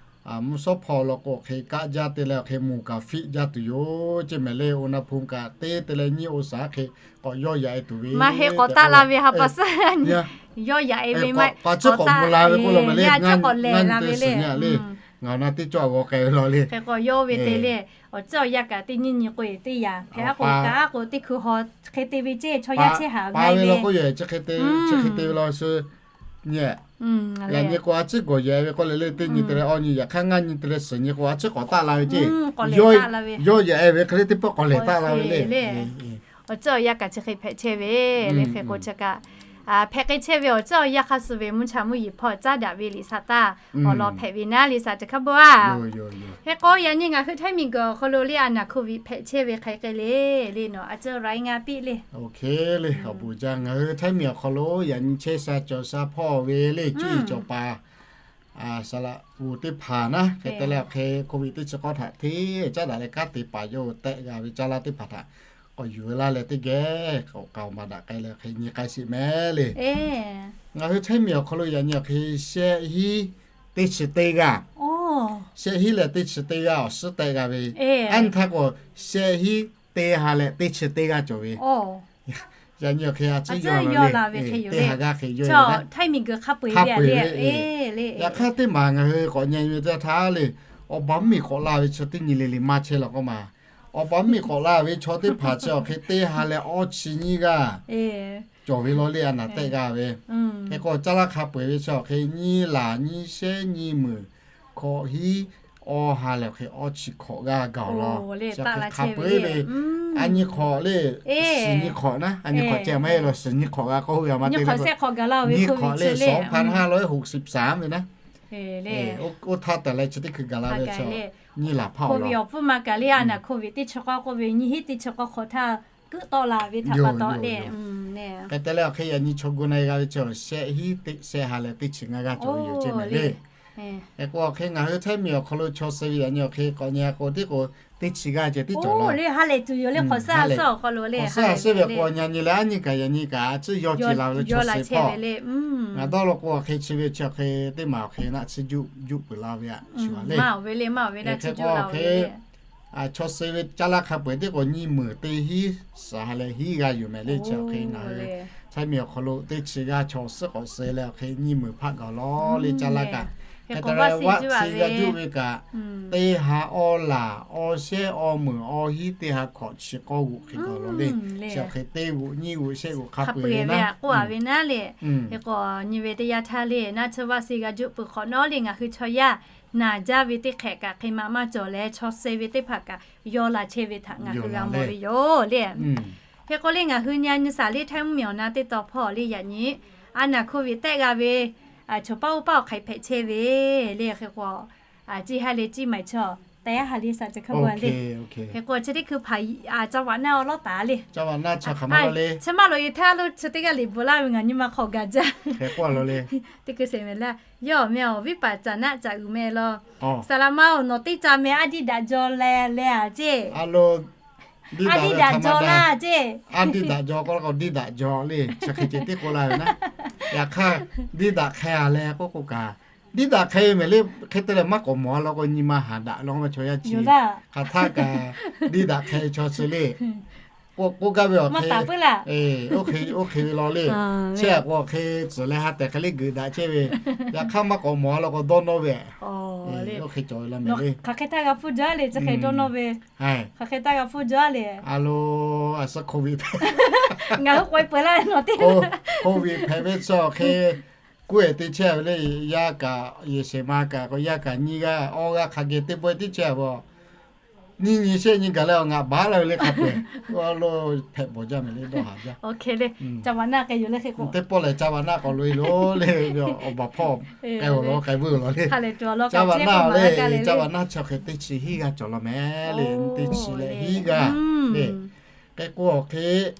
mvuhˇ shawˉ hpawˇ law k'o hk'e kaˆ jaˇ te leh awˬ hk'e moˬ kaꞈ fiˆ jaˇ tuˬ yoˬ ceˇ mehˍ le. อุณหภูมิ kaꞈ teˇ te leh nyiˇ องศา hk'e k'awꞈ yawˇ yaꞈ e tuˬ ve maˇ heˆ k'awꞈ taˆ la ve ha pa suhˉ nyi yawˇ yaꞈ e ve maˇ pa ciˉ k'awꞈ mvuh la ve k'oˆ la mehˍ le. Ngaˬ awˬ na teˇ cawˇ a g'aw k'ai ve law le. Hk'e k'awꞈ yawˇ ve te le. Awˬ cawˇ awˬ yanˇ kaꞈ teˇ nyiˇ nyi k'o e teˇ yaꞈ hpehꞈ a k'o kaꞈ a k'o teˇ hkui haw hk'e te ve ceˇ chaw yaˇ chehˇ haˍ ve le. Chi hk'e te ve law suh nyi. Yaꞈ nyi k'o a ciˉ gawˬ yaꞈ e ve k'oˆ le le, teˇ nyi te leh awˇ nyi yaꞈ hk'aˇ ngaˇ nyi te leh suhˍ nyi k'o a ciˉ k'awꞈ taˆ la ve ceˇ. Yawˇ yaꞈ e ve hk'e le teˇ pawˆ k'awꞈ lehˬ taˆ la ve le. Awˬ cawˇ awˬ yanˇ kaꞈ chi hk'e hpehꞈ chehˇ ve le. Hk'e k'o chi kaꞈ hpehꞈ k'ai chehˇ ve awˬ ceuˬ awˬ yanˇ hk'a suh ve mvuhˇ cha mvuhˇ yeˬ hpawˇ caˉ daꞈ ve liꞈ saˍ taˇ awˬ lawn hpehꞈ ve naˉ leh saˍ teˇ hk'a bvuhˇ a. Hk'e k'o yaꞈ nyi ngaˬ hui Htaiˇ miˬguiˬ awˬ hk'aw lo le a naˍ hk'oˆ viꞈ hpehꞈ chehˇ ve hk'e k'ai le, le nawˬ a ceuˬ raiˉ ngaˇ piˇ le. Awˬ bon jaˇ, ngaˬ hui Htaiˇ miˬ awˬ hk'aw lo yaꞈ nyi chehˇ sha cawˬ sha hpawˇ ve le cuˇ yiˍ cawˬ paˍ saˍ laꞈ g'oˬ teˇ hpaˍ naˉ hk'e te leh awˬ hk'e hk'oˆ viꞈ teˇ chi k'awˇ htaꞈ hteˇ caˉ daꞈ leh kanˉ te paˍ yawˇ tehˆ g'a ve caˇ laˇ teˇ hpaˍ htaꞈ k'awꞈ yuˬ ve laˇ leh teˇ geh k'awꞈ k'aoˍ maˍ daꞈ k'ai leh hk'e nyi k'ai sheˍ mehˍ le. Ngaˬ hui Htaiˇ miˬ awˬ hk'aw lo yaꞈ nyi awˬ hk'e shehˆ hinˉ teˇ chi teˇ g'aˇ, shehˆ hinˉ leh teˇ chi teˇ g'aˇ awˬ suhˉ tehˆ g'a ve, a nyi htaˇ k'o shehˆ hinˉ teˇ ha leh teˇ chi teˇ g'aˇ cawˬ ve. Yaꞈ nyi awˬ hk'e a tcuhˉ yaw la ve, teˇ ha g'aˇ hk'e yaw ve, hk'a peu-eˬ ve. Yaꞈ hk'aˇ teˇ maˬ ngaˬ hui k'awꞈ nyi ve teˇ htaˇ le, awˬ baˬ mvuhˇ miˬ k'awꞈ la ve chaw teˇ nyi le le maˇ chehˇ law k'oˆ ma. Awˬ baˬ mvuhˇ miˬ k'awꞈ la ve chaw teˇ hpaˍ chi awˬ hk'e teˇ ha leh awˇ chi nyiˇ g'aˇ cawˬ ve law le a naˍ tehˆ g'a ve. Hk'e k'o caˇ laˇ hk'a peu-eˬ ve chi awˬ hk'e nyiˇ laˬ nyiˇ shehˉ nyiˇ meunˍ hkawꞈ hiˉ awˇ ha leh awˬ hk'e awˇ chi hkawꞈ g'aˇ gaˬ law. Chi hk'e hk'a peu-eˬ ve, a nyi hk'awꞈ le, suhˍ nyi hk'awꞈ naˉ, a nyi hk'awꞈ ceh maˇ heˆ law, suhꞈ nyi hk'awꞈ g'a k'oˆ ve a ma te, nyi hk'awꞈ le สองพันห้าร้อยหกสิบสาม ve naˉ. Oˇ htaˇ tehꞈ leh chi teˇ hkui gaˬ la ve chi nyi laˬ hpaˇ awˬ pfuhˇ ma kaꞈ le a naˍ hk'oˆ viꞈ teˇ chi k'awˇ k'oˆ ve nyi hiˉ teˇ chi k'awˇ hk'awꞈ htaˇ kuiˉ tawˆ la ve htaꞈ pa taw le. Hk'e te leh awˬ hk'e yaꞈ nyi chaw gu na-e g'a ve chi shehˆ hinˉ teˇ shehˆ ha leh teˇ chi ngaˇ g'aˇ cawˬ ve yoˬ ceˇ mehˍ le. Hk'e k'o awˬ hk'e ngaˬ hui Htaiˇ miˬ awˬ hk'aw lo chaw suh ve yaꞈ nyi awˬ hk'e k'awꞈ nyi k'o tiˉ k'o teˇ chi g'aˇ ceh tiˉ cawˬ law. Hk'awꞈ suhˉ a suhˉ ve k'o nyi nyi leh a nyi kaꞈ yaꞈ nyi kaꞈ a tcuhˉ yaw ce la ve le chaw suh hpawˇ. Ngaˬ dawˇ law k'o awˬ hk'e chi ve chi awˬ hk'e teˇ maˬ awˬ hk'e naˆ tsuhˇ juˆ juˆ peuˬ la ve a shuˍ a le. Hk'e k'o awˬ hk'e chaw suh ve caˇ laˇ hk'a peu-eˬ tiˉ k'o nyiˇ meunˍ teˇ hiˉ suhˍ ha leh hiˉ g'a yoˬ mehˍ le chi awˬ hk'e ngaˬ hui Htaiˇ miˬ awˬ hk'aw lo teˇ chi g'aˇ chaw suhˉ k'awꞈ suh leh awˬ hk'e nyiˇ meunˍ hpaˆ gaˬ law le caˇ laˇ kaꞈ. Hk'e te leh vaˆ chi g'a juˆ ve kaꞈ teˇ ha awˇ laˬ awˇ shehˉ awˇ meunˍ awˇ hiˉ teˇ ha hkawꞈ chi k'awˇ g'oꞈ hk'e gaˬ law le. Chi awˬ hk'e teˇ g'oꞈ nyiˇ g'oꞈ shehˆ g'oꞈ hk'a peu-eˬ ve naˉ. Hk'e k'o nyi ve teˇ yanˇ htaˇ le naˆ tsuhˇ vaˆ suh g'a juˆ peuˬ hk'awꞈ nawˉ le ngaˬ hui chaw yaˇ naˬ jaˇ ve teˇ hk'ehꞈ kaꞈ hk'e ma maˇ cawˬ leh chaw suh ve teˇ hpaˍ kaꞈ yaw la chehˇ ve htaꞈ ngaˬ hui g'a mawˬ ve yoˬ le. Hk'e k'o le ngaˬ hui nyi nyi saˍ le Htaiˇ mvuhˇ miˬ awˬ na teˇ taw hpawˇ le yaꞈ nyi a naˍ hk'oˆ viꞈ tehˆ g'a ve chaw paˇ oˇ paˇ awˬ hk'aˬ hk'e hpehꞈ chehˇ ve le. Hk'e k'o ciˇ ha le ciˇ maˬ chaw tehˆ ha le saˍ ceh hk'a peu-eˬ le. Hk'e k'o chi teˇ hkui hpaˍ caˇ vaꞈ naˆ awˬ lawˉ taˍ le. Chi maˇ loꞈ e htaˇ lo chi teˇ g'aˇ liꞈ bvuhꞈ laˇ ve ngaˬ nyi ma hk'awꞈ gaˬ jaˇ. Teˇ hkui sheˍ mehˍ le, yawˇ meh awˬ viˉ paˍ caˍ naˆ caˍ uiˍ meh law. Saˍ laꞈ ma-oˬ, nawˬ teˇ ca meh a diˇ daꞈ jaw leh leh a ceˇ. A diˇ daꞈ jaw laˇ ceˇ. A diˇ daꞈ jaw k'oˆ la k'o diˇ daꞈ jaw le chi hk'e ceh tiˉ k'oˆ la ve naˉ. Yaꞈ hk'aˇ diˇ daꞈ hk'e a leh k'oˆ k'o kaꞈ diˇ daꞈ hk'e mehˍ le. Hk'e te leh maˇ k'awꞈ mawˬ a law k'o nyi ma haˍ daꞈ law maˇ chaw yaˇ chi hk'aˬ htaˇ kaꞈ diˇ daꞈ hk'e chaw chi le. K'oˆ gaˇ ve awˬ hk'e, oˇ hk'e ve law le. Chi a k'o awˬ hk'e tcuhˍ leh ha tehˬ hk'e le geuꞈ daꞈ chehˇ ve. Yaꞈ hk'aˇ maˇ k'awꞈ mawˬ a law k'o dawˇ nawˇ ve. Oˇ hk'e cawˬ ve law mehˍ le. Hk'aˬ hk'e htaˇ g'a hpfuhˇ jaˇ le chi hk'e dawˇ nawˇ ve. Hk'aˬ hk'e htaˇ g'a hpfuhˇ jaˇ le. A lo, a suhˉ hk'oˆ viꞈ hpehꞈ, ngaˬ hui k'oꞈ e peuˬ laˇ ve nawˬ teˇ hk'oˆ viꞈ hpehꞈ ve chi awˬ hk'e kuˇ ehˍ te chehˇ ve le. Yaˇ kaꞈ yehˬ shehˍ ma kaꞈ k'o yaˇ kaꞈ nyiˇ g'aˇ awˇ g'aˇ hk'a geh teˇ pawehˇ tiˉ chehˇ a pa nyiˇ nyi shehˆ nyi gaˬ leh awˬ ngaˬ baˉ la ve le hk'a peu-eˬ. Lo hpehꞈ bawˬ jaˇ mehˍ le dawˇ haˍ jaˇ. Teˇ pawˆ lehˬ caˇ vaꞈ naˆ k'awꞈ loꞈ e lo le awˬ baˬ hpawˇ k'ai awˬ lawn k'ai vuiˇ awˬ lawn le. Caˇ vaꞈ naˆ le, caˇ vaꞈ naˆ chi awˬ hk'e teˇ chi hiˉ g'aˇ cawˬ law mehˍ le. Teˇ chi leh hiˉ g'aˇ le. Hk'e k'o awˬ hk'e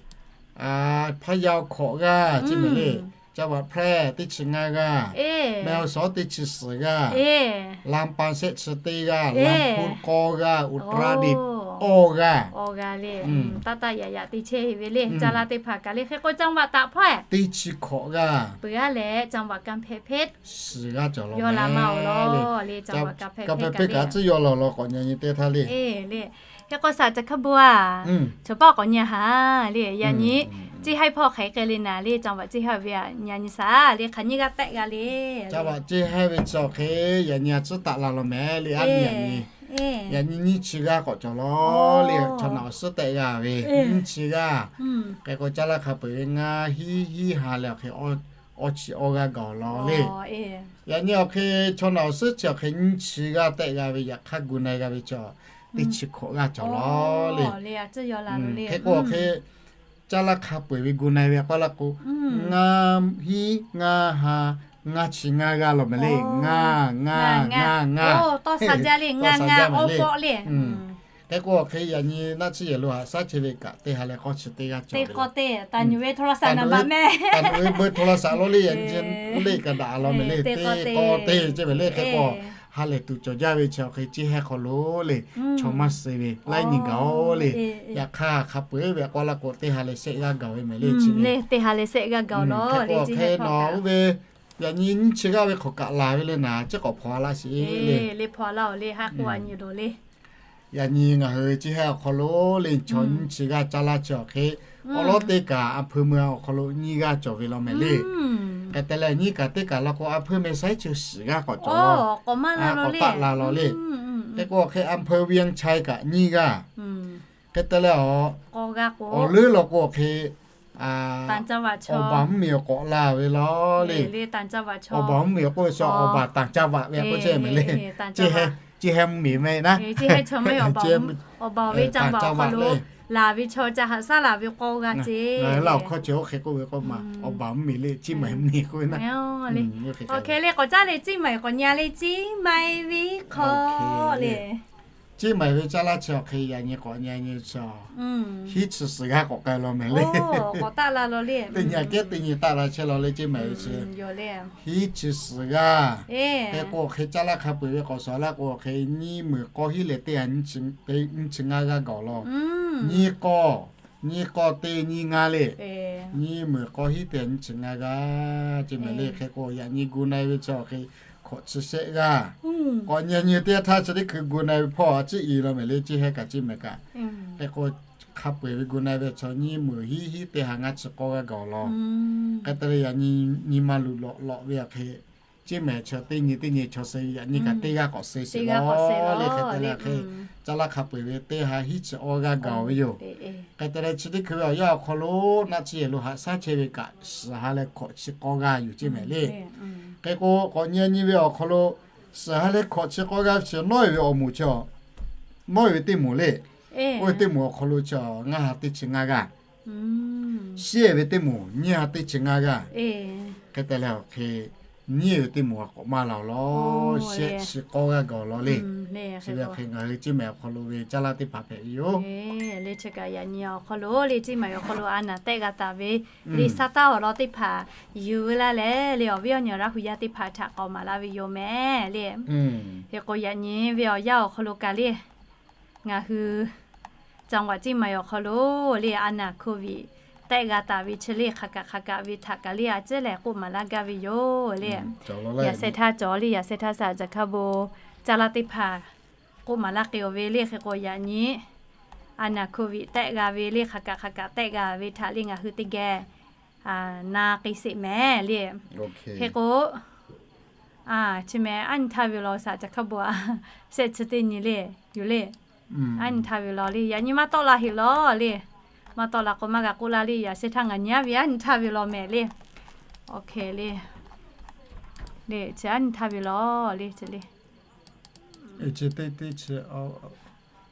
พะเยา hkawꞈ g'aˇ ceˇ mehˍ le. จังหวัดแพร่ teˇ chi ngaˇ g'aˇ, แม่ฮ่องสอน teˇ chi suhˍ g'aˇ, ลำปาง shehˆ chi teˇ g'aˇ, ลำพูน k'awˇ g'aˇ, อุตรดิตถ์ awˇ g'aˇ. Taˇ taˇ yaꞈ yaꞈ te chehˇ ve le. Caˇ la teˇ hpaˍ kaꞈ le hk'e k'o จังหวัดตาก hpawˇ teˇ chi hkawꞈ g'aˇ. Peuˬ g'aˇ leh จังหวัดกำแพงเพชร suhˍ g'aˇ cawˬ law le. K'aˇ hpehꞈ hpehꞈ kaꞈ tcuhˉ yaw lawˬ law k'awꞈ nyi nyi teˇ htaˇ le. Hk'e k'o saˍ ca hkaˇ bon a, chaw paˇ k'awꞈ nyi haˍ le. Yaꞈ nyi ceˇ haiˇ hpawˇ hk'aˬ hk'e le naˍ le, จังหวัด ceˇ haiˇ ve yaꞈ nyi saˍ le hk'aˬ nyiˇ g'aˇ tehˆ g'a le. จังหวัด ceˇ haiˇ ve chi awˬ hk'e yaꞈ nyi a tcuhˉ taˆ la law mehˍ le. Aˉ nyi yaꞈ nyi, yaꞈ nyi nyiˇ chi g'aˇ k'awꞈ cawˬ law le. Chaw naˬ awˬ suhˉ tehˆ g'a ve nyiˇ chi g'aˇ. Hk'e k'o caˇ laˇ hk'a peu-eˬ ve ngaˇ hiˉ hiˉ ha leh awˬ hk'e awˇ chi awˇ g'aˇ gaˬ law le. Yaꞈ nyi awˬ hk'e chaw naˬ awˬ suhˉ chi awˬ hk'e nyiˇ chi g'aˇ tehˆ g'a ve yaꞈ hk'aˇ gu na-e g'a ve chi teˇ chi hkawꞈ g'aˇ cawˬ law le. Hk'e k'o awˬ hk'e caˇ laˇ hk'a peu-eˬ ve gu na-e ve k'aw laˇ k'o, ngaˇ hiˉ ngaˇ ha ngaˇ chi ngaˇ g'aˇ law mehˍ le. Ngaˇ, ngaˇ, ngaˇ, ngaˇ. Hk'e k'o hk'e yaꞈ nyi naˆ tsuhˇ yehˬ lo haꞈ shaˉ chehˇ ve kaꞈ teˇ ha leh k'awˇ chi teˇ g'aˇ cawˬ ve, taˍ nuˬ ve โทรศัพท์ law le, yaꞈ nyi leˆ kaꞈ daꞈ law mehˍ le. Teˇ k'awˇ teˇ ceh mehˍ le. Hk'e k'o ha lehˬ tuˬ cawˬ jaˇ ve chi awˬ hk'e, chi heh hk'aw lo le chaw maˇ suh ve laiˉ nyi gaˬ-oˬ le. Yaꞈ hk'aˇ hk'a peu-eˬ ve k'aw laˇ k'o teˇ ha leh shehˆ g'aˇ gaˬ ve mehˍ le. Chi ve teˇ ha leh shehˆ g'aˇ gaˬ-oˬ law. Hk'e k'o hk'e nawˬ oˇ ve yaꞈ nyi nyiˇ chi g'aˇ ve hk'awꞈ kaꞈ laˬ ve le naˍ, chi k'awꞈ hpaw laˇ sheˍ le. Yaꞈ nyi ngaˬ hui chi heh awˬ hk'aw lo le chaw nyiˇ chi g'aˇ caˇ laˇ chi awˬ hk'e, awˬ lawˉ teˇ kaꞈ อำเภอเมือง awˬ hk'aw lo nyiˇ g'aˇ cawˬ ve law mehˍ le. Hk'e te leh nyiˇ kaꞈ teˇ kaꞈ law k'o อำเภอเมือง saiˉ chi shiˍ g'aˇ k'awꞈ cawˬ law, k'awꞈ taˆ la law le. Hk'e k'o hk'e อำเภอเวียงชัย kaꞈ nyiˇ g'aˇ. Hk'e te leh awˬ leuˉ law k'o hk'e, awˬ baˬ mvuhˇmiˬ awˬ k'awꞈ la ve law le. Awˬ baˬ mvuhˇmiˬ awˬ k'oˆ ve chi awˬ baˬ ต่างจังหวัด ve k'oˆ chehˇ mehˍ le. Chi heh mvuhˇmiˬ mehˍ naˉ, awˬ baˬ ve จังหวัด awˬ hk'aw lo laˬ ve chaw ca haꞈ shaˉ laˬ ve k'aw g'a ce. Ngaˬ hui Laˇ huˍ hkawˇ chi oˇ hk'e k'oˆ ve k'o ma, awˬ baˬ mvuhˇmiˬ le, ciˇ maiˬ mvuhˇmiˬ k'oˆ ve naˉ. Awˬ hk'e le k'awꞈ caˇ le, ciˇ maiˬ k'awꞈ nyi le, ciˇ maiˬ ve hk'aw le. Ciˇ maiˬ ve caˇ laˇ chi awˬ hk'e yaꞈ nyi k'awꞈ nyi nyi chi, hiˉ chi suhˍ g'aˇ k'awꞈ k'ai law mehˍ le. Teˇ nyi aꞈ kehˉ teˇ nyi taˆ la chehˇ law le ciˇ maiˬ ve chi. Hiˉ chi suhˍ g'aˇ. Hk'e k'o hk'e caˇ laˇ hk'a peu-eˬ ve k'awꞈ suhˍ laˇ k'o hk'e nyiˇ meunˍ k'awˇ hiˉ leh teˇ ha nyiˇ chi ngaˇ g'aˇ gaˬ law. Nyiˇ k'awˇ, nyiˇ k'awˇ teˇ nyiˇ ngaˇ le. Nyiˇ meunˍ k'awˇ hiˉ teˇ ha nyiˇ chi ngaˇ g'aˇ ciˇ mehˍ le. Hk'e k'o yaꞈ nyi gu na-e ve chi awˬ hk'e hkawꞈ chi shehˆ g'aˇ. K'awꞈ nyi nyi teˇ yanˇ htaˇ chi teˇ hkui gu na-e ve hpawˇ a ciˉ i law mehˍ le, ciˇ hehˉ kaꞈ ciˇ mehˍ kaꞈ. Hk'e k'o hk'a peu-eˬ ve gu na-e ve chi nyiˇ meunˍ hiˉ hiˉ teˇ ha ngaˇ chi k'awˇ g'aˇ gaˬ law. Hk'e te leh yaꞈ nyi nyi ma luˬ lawꞈ lawꞈ ve awˬ hk'e, ciˇ mehˍ chi teˇ nyi teˇ nyi chaw suh ve yaꞈ nyi kaꞈ teˇ g'aˇ k'awꞈ suh sheˍ law le. Hk'e te leh hk'e caˇ laˇ hk'a peu-eˬ ve teˇ ha hiˉ chi awˇ g'aˇ gaˬ ve yoˬ. Hk'e te leh chi teˇ hkui ve awˬ yanˇ awˬ hk'aw lo naˆ tsuhˇ yehˬ lo haꞈ shaˉ chehˇ ve kaꞈ suhˍ ha leh hkawꞈ chi k'awˇ g'aˇ yoˬ ciˇ mehˍ le. Hk'e k'o k'awꞈ nyi nyi ve awˬ hk'aw lo suhˍ ha leh hkawꞈ chi k'awˇ g'aˇ ve chi nawˉ-e ve awˬ moˍ chi, nawˉ-e ve teˇ moˍ le. Oˇ ve teˇ moˍ awˬ hk'aw lo chi ngaˇ ha teˇ chi ngaˇ g'aˇ. Shiˉ-e ve teˇ moˍ nyiˇ ha teˇ chi ngaˇ g'aˇ. Hk'e te leh awˬ hk'e nyiˇ-e ve teˇ moˍ a k'awꞈ maˇ la-oˬ law. Shehˆ chi k'awˇ g'aˇ gaˬ law le. Chi ve awˬ hk'e ngaˬ hui ciˇ mehˍ awˬ hk'aw lo ve caˇ laˇ teˇ hpaˍ hpehꞈ ve yoˬ. Le chi kaꞈ yaꞈ nyi awˬ hk'aw lo le ciˇ mehˍ awˬ hk'aw lo a naˍ tehˆ g'a taˍ ve le shaˉ taˇ awˬ lawn teˇ hpaˍ yuˬ ve laˇ leh le awˬ viˉ awˬ nyi Laˇ huˍ yaˇ teˇ hpaˍ htaꞈ k'awꞈ maˍ laˇ ve yoˬ mehˍ le. Hk'e k'o yaꞈ nyi ve awˬ yanˇ awˬ hk'aw lo kaꞈ le ngaˬ hui จังหวัด ciˇ mehˍ awˬ hk'aw lo le a naˍ โควิด tehˆ g'a taˍ ve chi le hk'aˬ kaꞈ hk'aˬ kaꞈ ve htaꞈ kaꞈ le a ciˉ lehˬ k'oˆ maˍ laˇ gaˇ ve yoˬ le. Yaꞈ sheh htaˇ cawˬ le, yaꞈ sheh htaˇ shaꞈ caˬ hk'a bon caˇ laˇ teˇ hpaˍ k'oˆ maˍ laˇ k'e-oˬ ve le. Hk'e k'o yaꞈ nyi a naˍ โควิด tehˆ g'a ve le hk'aˬ kaꞈ hk'aˬ kaꞈ tehˆ g'a ve htaꞈ le ngaˬ hui teˇ geh na k'e sheˍ mehˍ le. Hk'e k'o chi mehˍ aˉ nyi htaˇ ve law shaꞈ caˬ hk'a bon a shehˆ chi teˇ nyi le yoˬ le. Aˉ nyi htaˇ ve law le yaꞈ nyi maˇ tawˆ la heˆ law le. Maˇ tawˆ la k'o maˇ g'a k'oˆ laˇ le. Yaꞈ sheh htaˇ ngaˬ nyi aˉ ve aˉ nyi htaˇ ve law mehˍ le. Awˬ hk'e le, le chi aˉ nyi htaˇ ve law le chi le.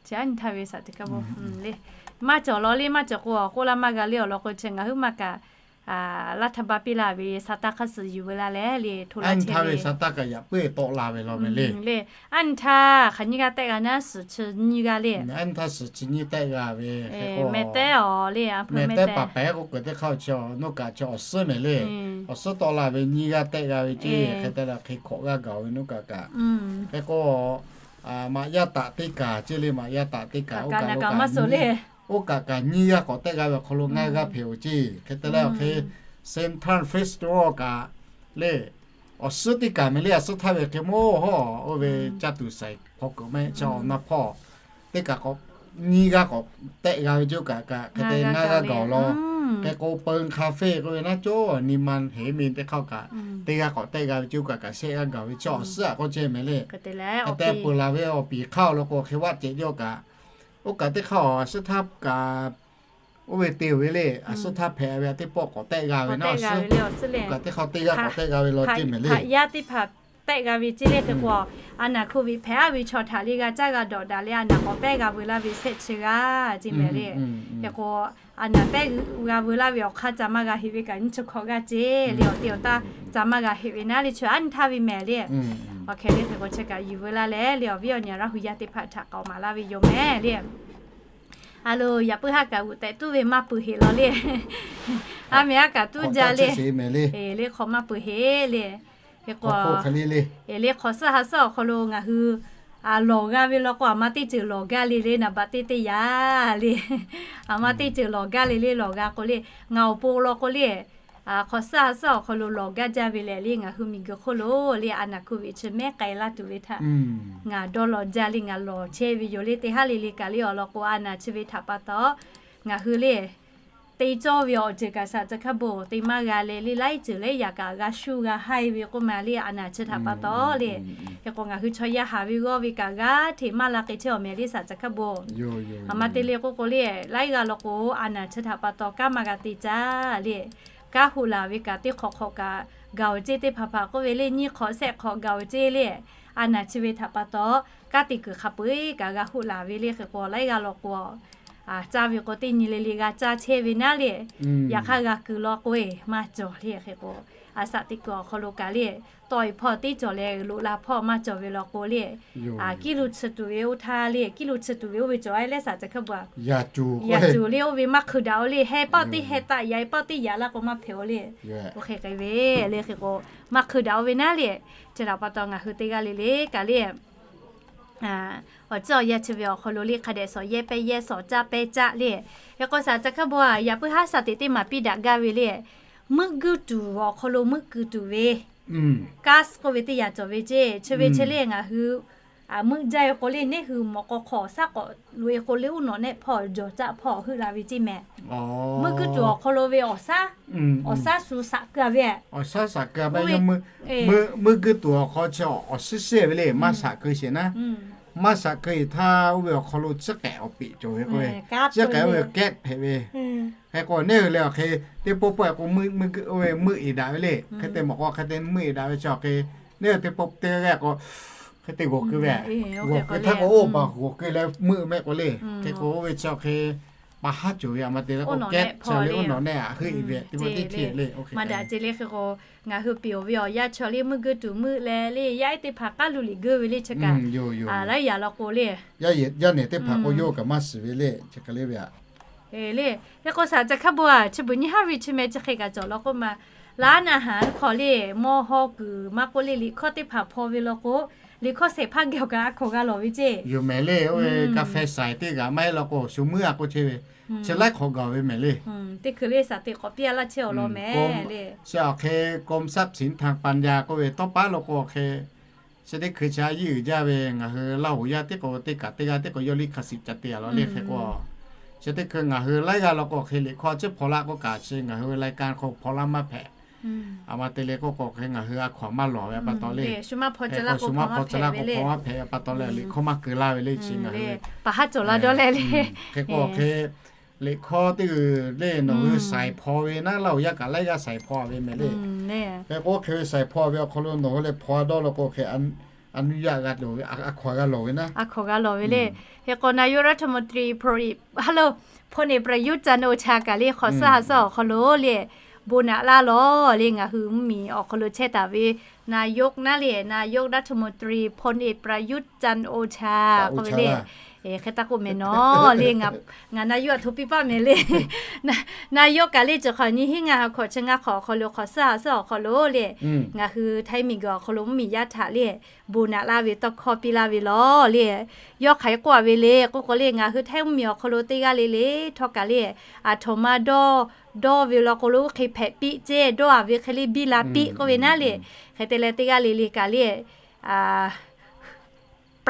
Chi aˉ nyi htaˇ ve shaꞈ teˇ hk'a bon le. Maˇ cawˬ law le, maˇ cawˬ k'o awˬ k'oˆ laˇ maˇ g'a le. Awˬ lawn k'o chi ngaˬ hui maˇ kaꞈ laˇ htaˇ ba piˇ laˇ ve shaˉ taˇ hk'a suhˍ yuˬ ve laˇ leh le hto laˇ chehˇ ve shaˉ taˇ kaꞈ yaꞈ puiˉ tawˆ la ve law mehˍ le. Le aˉ nyi htaˇ hk'aˬ nyi g'aˇ tehˆ g'a naˉ suhˍ chi nyi g'aˇ le. Aˉ nyi htaˇ suhˍ chi nyi tehˆ g'a ve hk'e k'o mehˍ tehˉ awˬ le a mehˍ tehˉ paˍ pehˉ k'oˆ kuiˬ teˇ hk'aˇ chi nawˬ kaꞈ chi awˬ suhˉ mehˍ le. Awˬ suhˉ tawˆ la ve nyiˇ g'aˇ tehˆ g'a ve ceˇ. Hk'e te leh hk'e hkawꞈ g'aˇ gaˬ ve nawˬ kaꞈ kaꞈ. Hk'e k'o maꞈ yaˇ taꞈ teˇ kaˬ ceˇ le, maꞈ yaˇ taꞈ teˇ kaˬ oˇ kaꞈ kaꞈ nyiˇ g'aˇ k'awꞈ tehˆ g'a ve awˬ hk'aw lo ngaˇ g'aˇ hpehꞈ-oˬ ceˇ. Hk'e te leh awˬ hk'e Central Festival kaꞈ le awˬ suhˉ teˇ kaˬ mehˍ le. A suhˉ htaˇ ve hk'e maˇ hawˉ oˇ ve caˇ tuˬ shaiˍ hk'aw kuiˬ mehˆ chi awˬ na hpawˇ teˇ kaˬ k'awꞈ nyiˇ g'aˇ k'awꞈ tehˆ g'a ve ceˇ oˇ kaꞈ kaꞈ hk'e te ngaˇ g'aˇ gaˬ-oˬ law. Hk'e k'o เปิงคาเฟ่ k'oˆ ve naˉ cawˇ nyi ma heˍ miˇ teˇ hk'aˇ kaꞈ teˇ g'aˇ k'awꞈ tehˆ g'a ve ceˇ oˇ kaꞈ kaꞈ shehˆ g'aˇ gaˬ ve chi awˬ suhˉ a k'oˆ chehˇ mehˍ le. Hk'e te peuˬ laˬ ve awˬ piˍ hk'aˇ awˬ lawn k'o hk'e vaˆ cehˬ ceˇ oˇ kaꞈ, oˇ kaꞈ teˇ hk'aˇ awˬ suhˉ htaˇ kaꞈ oˇ ve te-oˬ ve le. A suhˉ htaˇ hpehꞈ ve a teˇ pawˆ k'awꞈ tehˆ g'a ve naˉ awˬ suhˉ, oˇ kaꞈ teˇ hk'aˇ teˇ g'aˇ k'awꞈ tehˆ g'a ve law ceˇ mehˍ le. Yaˇ teˇ hpaˍ tehˆ g'a ve ceˇ le. Hk'e k'o, a naˍ hk'oˆ ve hpehꞈ a ve chaw htaꞈ le g'a caˇ g'a dawꞈ daꞈ le, a naˍ k'awꞈ pehˇ g'a veu laˇ ve shehˆ chi g'a ceˇ mehˍ le. Hk'e k'o, a naˍ pehˇ g'a veu laˇ ve awˬ hk'aˇ ca maˇ g'a heꞈ ve kaꞈ nyiˇ chi hkawꞈ g'aˇ ceˇ le. Awˬ te awˬ taˇ ca maˇ g'a heꞈ ve naˉ le, chi a nyi htaˇ ve mehˍ le. Awˬ hk'e le hk'e k'o, chi kaꞈ yuˬ veu laˇ leh le, awˬ viˉ awˬ nyi Laˇ hu yaˇ teˇ hpaˍ htaꞈ k'aoˍ maˍ laˇ ve yoˬ mehˍ le. A lo, yaꞈ puiˉ haˉ kaꞈ g'uꞈ tehꞈ tuˉ ve maˇ peuˬ heꞈ law le. A mehˍ haˉ kaꞈ tuˉ jaˇ le. Le hk'aw maˇ peuˬ heꞈ le. Hk'e k'o, le hk'awꞈ suhˉ ha suhˉ awˬ hk'aw lo ngaˬ hui lawˬ g'a ve law k'o, aˬ ma teˇ ceuˬ lawˬ gaˇ le le, naˍ baꞈ teˇ teˇ yaꞈ le. Aˬ ma teˇ ceuˬ lawˬ gaˇ le le, lawˬ g'a k'o le, ngaˬ awˬ pon law k'o le, hk'awꞈ suhˉ ha suhˉ awˬ hk'aw lo lawˬ gaˇ jaˇ ve lehˬ le, ngaˬ hui miˬguiˬ hk'oˆ lo le, a naˍ hk'oˆ ve chi mehˉ k'ai laˇ tuˬ ve htaꞈ ngaˬ dawˇ law jaˇ le, ngaˬ lawˬ chehˇ ve yoˬ le. Teˇ haˉ le le kaꞈ le awˬ lawn k'o, a naˍ chi ve htaꞈ pa taw ngaˬ hui le te cawˇ ve awˬ ceuˬ kaꞈ saˍ caˬ hkaˇ bon te maˇ g'a leh le, laiˉ ceuˬ leh yaꞈ kaꞈ g'a shuˇ g'a haiˇ ve k'oˆ ma le, a naˍ chi htaꞈ pa taw le. Hk'e k'o, ngaˬ hui chaw yaˇ haˍ ve g'awˇ ve kaꞈ g'aˇ hteꞈ maˇ la k'ai chehˇ awˬ mehˍ le saˍ caˬ hkaˇ bon. Aˬ ma te le k'oˆ k'o le, laiˉ g'aˇ law k'o, a naˍ chi htaꞈ pa taw kanˉ maˇ g'a te caˇ le. Kanˉ hoꞈ laˬ ve kaꞈ teˇ hk'awꞈ hk'awꞈ kaꞈ gaˬ awˬ ceˇ, teˇ hpaˍ hpaˍ k'oˆ ve le, nyiˇ hk'awꞈ shehˆ hk'awꞈ gaˬ awˬ ceˇ le. A naˍ chi ve htaꞈ pa taw, kanˉ te kuiˬ hk'a peu-eˬ kaꞈ g'a hoꞈ laˬ ve le. Hk'e k'o, laiˉ g'aˇ law k'o, caˇ ve k'o teˇ nyi le le g'a caˇ chehˇ ve naˉ le. Yaꞈ hk'aˇ g'a kuiˬ law k'o-e maˇ cawˬ le. Hk'e k'o, a shaꞈ teˇ kuiˬ awˬ hk'aw lo kaꞈ le, tawˆ e hpawˇ teˇ cawˬ leh loꞈ la hpawˇ maˇ cawˬ ve law k'o le, kiˇ lo chi tuˬ ve oˇ htaˇ le, kiˇ lo chi tuˬ ve oˇ ve cawˬ a leh saˍ caˬ hkaˇ bon a, yaꞈ cuˬ le oˇ ve maˇ hkui daꞈ-o le, heh pawˆ teˇ heh taˆ yaꞈ, pawˆ teˇ yaꞈ laˇ k'o maˇ hpehꞈ-o le. Oˇ hk'e k'ai ve le. Hk'e k'o, maˇ hkui daꞈ-o ve naˉ le. Chi htaꞈ pa taw ngaˬ hui teˇ g'aˇ le le kaꞈ le, awˬ ciˉ awˬ yanˇ chi ve awˬ hk'aw lo le, hk'a dehꞈ shawˍ yehˇ pehˇ yehˇ, shawˍ caˇ pehˇ caˇ le. Hk'e k'o, saˍ caˬ hkaˇ bon a, yaꞈ puiˉ haˉ shaˍ teꞈ teˇ maˍ piˇ daꞈ gaˇ ve le. Meuˆ guiˇ tuˬ awˬ hk'aw lo meuˆ kuiˬ tuˬ ve, gas k'oˆ ve teˇ yanˇ cawˬ ve ceˇ. Chi ve chi le ngaˬ hui meuˆ jaˇ ve k'o le, neˇ hui mawꞈ k'aw hk'aw awˬ shaˉ k'awꞈ loꞈ e k'o le, uˉ nawꞈ nehˆ hpawˇ jawˬ caˆ hpawˇ heuˆ la ve ceˇ mehˍ. Meuˆ guiˇ tuˬ awˬ hk'aw lo ve awˬ shaˉ, awˬ shaˉ shu shaꞈ keu ve, meuˆ guiˇ tuˬ awˬ hk'aw chi awˬ shiˉ shiˉ ve le, maˇ shaꞈ keu sheˍ naˉ. Maˇ shaꞈ keu sheˍ htaˇ, oˇ ve awˬ hk'aw lo tcuhˉ k'ehꞈ awˬ peꞈ cawˬ ve k'o, tcuhˉ k'ehꞈ oˇ ve kehˉ hpehꞈ ve. Hk'e k'o, neˇ hui leh awˬ hk'e teˇ pawˆ pawˆ k'o, meuˆ e daꞈ ve le. Hk'e te mawꞈ k'aw hk'e te meuˆ e daꞈ ve chi awˬ hk'e, neˇ hui teˇ pawˆ teˇ g'aˇ k'o, hk'e te g'awˬ keu ve, g'awˬ keu htaˇ k'o, oˇ baˬ g'awˬ keu leh meuˆ mehˆ k'o le. Hk'e k'o, oˇ ve chi awˬ hk'e pa haˉ cawˬ ve, aˬ ma te leh k'o kehˉ chi le, uˉ nawꞈ nehˆ a heuˆ e ve teˇ pawˆ teˇ hteˇ le. Maˇ daꞈ ceˇ le. Hk'e k'o, ngaˬ hui piˍ-oˬ ve awˬ yanˇ chi le meuˆ guiˇ tuˬ meuˆ leh le, yaˇ ehˉ teˇ hpaˍ k'aˉ luˬ liꞈ geuˇ ve le chi kaꞈ, laiˉ yaꞈ law k'o le, yaˇ nehˬ teˇ hpaˍ k'o yawˇ kaꞈ maˇ shiˍ ve le chi hk'e le ve aꞈ. Le, hk'e k'o saˍ caˬ hkaˇ bon a, chi beuꞈ nyiˇ haˉ ve chi meh chi hk'e kaꞈ cawˬ law k'oˆ ma, laˇ naˍ haˍ hk'aw le, mawˇ haw kuiˬ maˇ k'oˆ le, liꞈ hkawˇ teˇ hpaˍ hpaw ve law k'o, liꞈ hkawˇ shehˍ hpaˇ geh awˬ kaꞈ a hkawꞈ g'a lawˬ ve ceˇ. Yoˬ mehˍ le. Oˇ ve ka feh shaiˍ teˇ g'aꞈ maˇ heˆ law k'o, shu meuˆ a k'oˆ chehˇ ve, chi laiˉ hk'awꞈ gaˬ ve mehˍ le. Teˇ hkui le shaˍ teꞈ k'awꞈ piˇ a laˇ chehˇ awˬ lawn mehˍ le. Chi awˬ hk'e กรมทรัพย์สินทางปัญญา k'oˆ ve tawˇ paˉ law k'o awˬ hk'e, chi teˇ hkui chi a yiˇ uiˍ jaˇ ve ngaˬ hui Laˇ huˍ yaˇ teˇ k'o teˇ kaꞈ teˇ g'aˇ teˇ k'o yawˇ liˇ hk'a shiˍ ca te a law le. Hk'e k'o, chi teˇ hkui ngaˬ hui laiˉ g'aˇ law k'o awˬ hk'e liꞈ hkawˇ a ciˉ hpaw laˇ k'oˆ kaꞈ, chi ngaˬ hui lai ka hk'aw hpaw laˇ maˇ hpehꞈ. Aˬ ma te le k'oˆ k'o, hk'e ngaˬ hui a hkawꞈ maˇ lawˬ ve pa taw le, shu maˇ hpaw ca laˇ k'o hpaw maˇ hpehꞈ ve pa taw leh, liꞈ hkawˇ maˇ keu laˇ ve le. Chi ngaˬ hui pa haˉ cawˬ laˇ dawˇ leh le. Hk'e k'o, hk'e liꞈ hkawˇ teˇ g'uiˬ le nawˬ hui shaiˍ hpaw ve naˉ, Laˇ huˍ yaˇ kaꞈ laiˉ g'aˇ shaiˍ hpaw ve mehˍ le. Hk'e k'o, hk'e ve shaiˍ hpaw ve awˬ hk'aw lo nawˬ hui leh hpaw a dawˇ law k'o, hk'e a nuˇ yaˇ g'a loˍ ve, a hkawꞈ g'a lawˬ ve naˉ. A hkawꞈ g'a lawˬ ve le. Hk'e k'o, นายกรัฐมนตรี พลเอก พลเอกประยุทธ์ จันทร์โอชา kaꞈ le hk'awꞈ suhˉ ha suhˉ awˬ hk'aw lo le, bon naꞈ laˇ lawˬ le. Ngaˬ hui mvuhˇmiˬ awˬ hk'aw lo chehˇ taˍ ve นายก naˉ le, นายกรัฐมนตรี พลเอกประยุทธ์ จันทร์โอชา k'oˆ ve le. Hk'e taˇ k'oˆ mehˍ nawˬ le, ngaˬ นายก a htoꞈ piˇ paˆ mehˍ le. นายก kaꞈ le cawˬ hk'awꞈ nyi hiˉ ngaˇ ha hkawꞈ chi ngaˇ hk'awꞈ awˬ hk'aw lo hk'awꞈ suhˉ ha suhˉ awˬ hk'aw lo le, ngaˬ hui Htaiˇ miˬguiˬ awˬ hk'aw lo mvuhˇmiˬ yaˇ htaꞈ le, bon naꞈ laˇ ve tawˇ hkawˇ piˇ laˇ ve lawˬ le. Yawˇ hk'aˬ hk'e k'oˆ a ve le k'oˆ k'o le, ngaˬ hui Htaiˇ mvuhˇmiˬ awˬ hk'aw lo teˇ g'aˇ le le htawˇ kaꞈ le, aˬ htoꞈ ma dawˇ dawˇ ve law k'o lo, oˇ hk'e hpehꞈ piˇ ceˇ, dawˇ a ve hk'e le biˇ la piˇ k'oˆ ve naˉ le. Hk'e te leh teˇ g'aˇ le le kaꞈ le,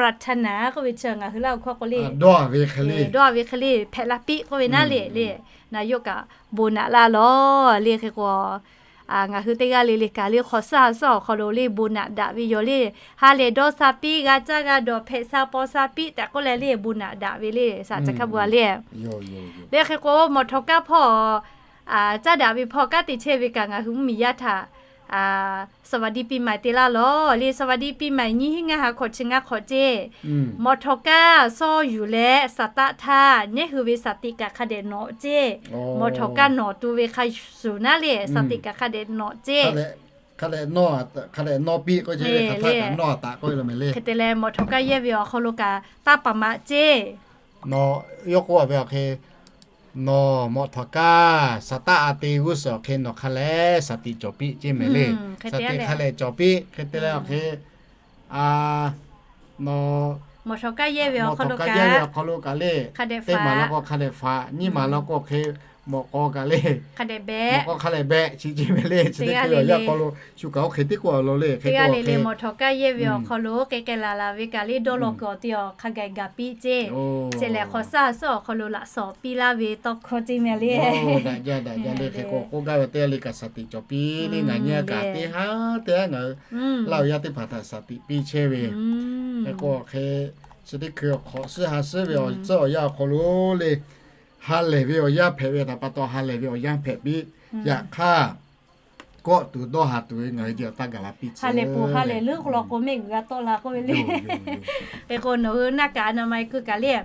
ปรารถนา k'oˆ ve chi ngaˬ hui Laˇ huˍ hkawˇ k'o le, dawˇ a ve hk'e le hpehꞈ la piˇ k'oˆ ve naˉ le le. นายก kaꞈ bon naꞈ laˇ lawˬ le. Hk'e k'o, ngaˬ hui teˇ g'aˇ le le kaꞈ le hk'awꞈ suhˉ ha suhˉ awˬ hk'aw lo le bon naꞈ daꞈ ve yoˬ le. Ha lehˬ dawˇ sha piˇ, g'a caˇ g'a dawˬ, hpehꞈ sha paw sha piˇ tehꞈ k'oˆ leh le bon naꞈ daꞈ ve le, shaˍ caˬ hkaˇ bon a le. Le hk'e k'o, mawˬ htawnˍ kaˇ hpawˇ caˇ daꞈ ve hpawˇ kanˉ te chehˇ ve kaꞈ ngaˬ hui mvuhˇmiˬ yaˇ htaꞈ สวัสดีปีใหม่ te laˇ lawˬ le. สวัสดีปีใหม่ nyiˇ hinˉ ngaˇ ha hkawꞈ chi ngaˇ hk'awꞈ ceˇ. Mawˬ htawꞈ kaˇ sawˇ yuˬ leh saˍ taˆ htaˇ nehˉ hui ve saˍ tiꞈ kaꞈ hk'a dehꞈ nawꞈ ceˇ. Mawˬ htawꞈ kaˇ nawˬ tu ve hk'a shuˍ naˉ le, saˍ tiꞈ kaꞈ hk'a dehꞈ nawꞈ ceˇ. Hk'e te leh mawˬ htawꞈ kaˇ yehˇ ve awˬ hk'aw lo kaꞈ taˇ paˍ maꞈ ceˇ. Nawˬ yawˇ k'oˆ a ve awˬ hk'e, nawˬ mawˬ htawꞈ kaˇ saˍ taˆ a te g'uˇ suhˍ awˬ hk'e nawˬ hk'a lehˬ saˍ tiꞈ cawˬ piˇ ceˇ mehˍ le. Saˍ tiꞈ hk'a lehˬ cawˬ piˇ. Hk'e te leh awˬ hk'e, nawˬ mawˬ htawꞈ kaˇ yehˇ ve awˬ hk'aw lo kaꞈ le, teˇ maˬ law k'o hk'a dehꞈ faꞈ, nyiˇ maˬ law k'o hk'e mawˬ k'aw kaꞈ le, mawˬ k'aw hk'a lehˬ behꞈ chi ceˇ mehˍ le. Chi teˇ hkui awˬ yanˇ awˬ hk'aw lo shu kaꞈ oˇ hk'e teˇ k'oˆ a law le. Hk'e te g'a le le, mawˬ htawꞈ kaˇ yehˇ ve awˬ hk'aw lo k'ai k'ai laˬ laˬ ve kaꞈ le, dawˇ law kuiˬ awˬ te awˬ hk'a gaˬ gaˬ piˇ ceˇ. Chi lehˬ hk'awꞈ suhˉ ha suhˉ awˬ hk'aw lo laꞈ shawˍ piˇ laˇ ve tawˇ hkawˇ ceˇ mehˍ le. Daꞈ jaˇ daꞈ jaˇ le. Hk'e k'o k'oˆ gaˇ ve teˇ g'aˇ le kaꞈ saˍ tiꞈ cawˬ piˇ le. Ngaˬ nyi a kaꞈ teˇ haˉ teˇ haˉ ngaˬ hui Laˇ huˍ yaˇ teˇ hpaˍ htaꞈ saˍ tiꞈ piˇ chehˇ ve. Hk'e k'o hk'e, chi teˇ hkui hk'awꞈ suhˉ ha suhˉ ve awˬ tcuhˉ awˬ yanˇ awˬ hk'aw lo le, ha lehˬ ve awˬ yanˇ hpehꞈ ve htaꞈ pa taw ha lehˬ ve awˬ yanˇ hpehꞈ piˇ. Yaꞈ hk'aˇ, kawˆ tuˬ dawˇ haˍ tuˬ ve ngaˬ hui jehˬ taˇ gaˬ la piˇ tcuh. Ha lehˬ peuˬ ha lehˬ leuˉ k'o law k'o mehˆ g'uiˬ g'a tawˆ la k'oˆ ve le. Hk'e k'o nawˬ hui naˆ kaꞈ a na ma e keu kaꞈ le,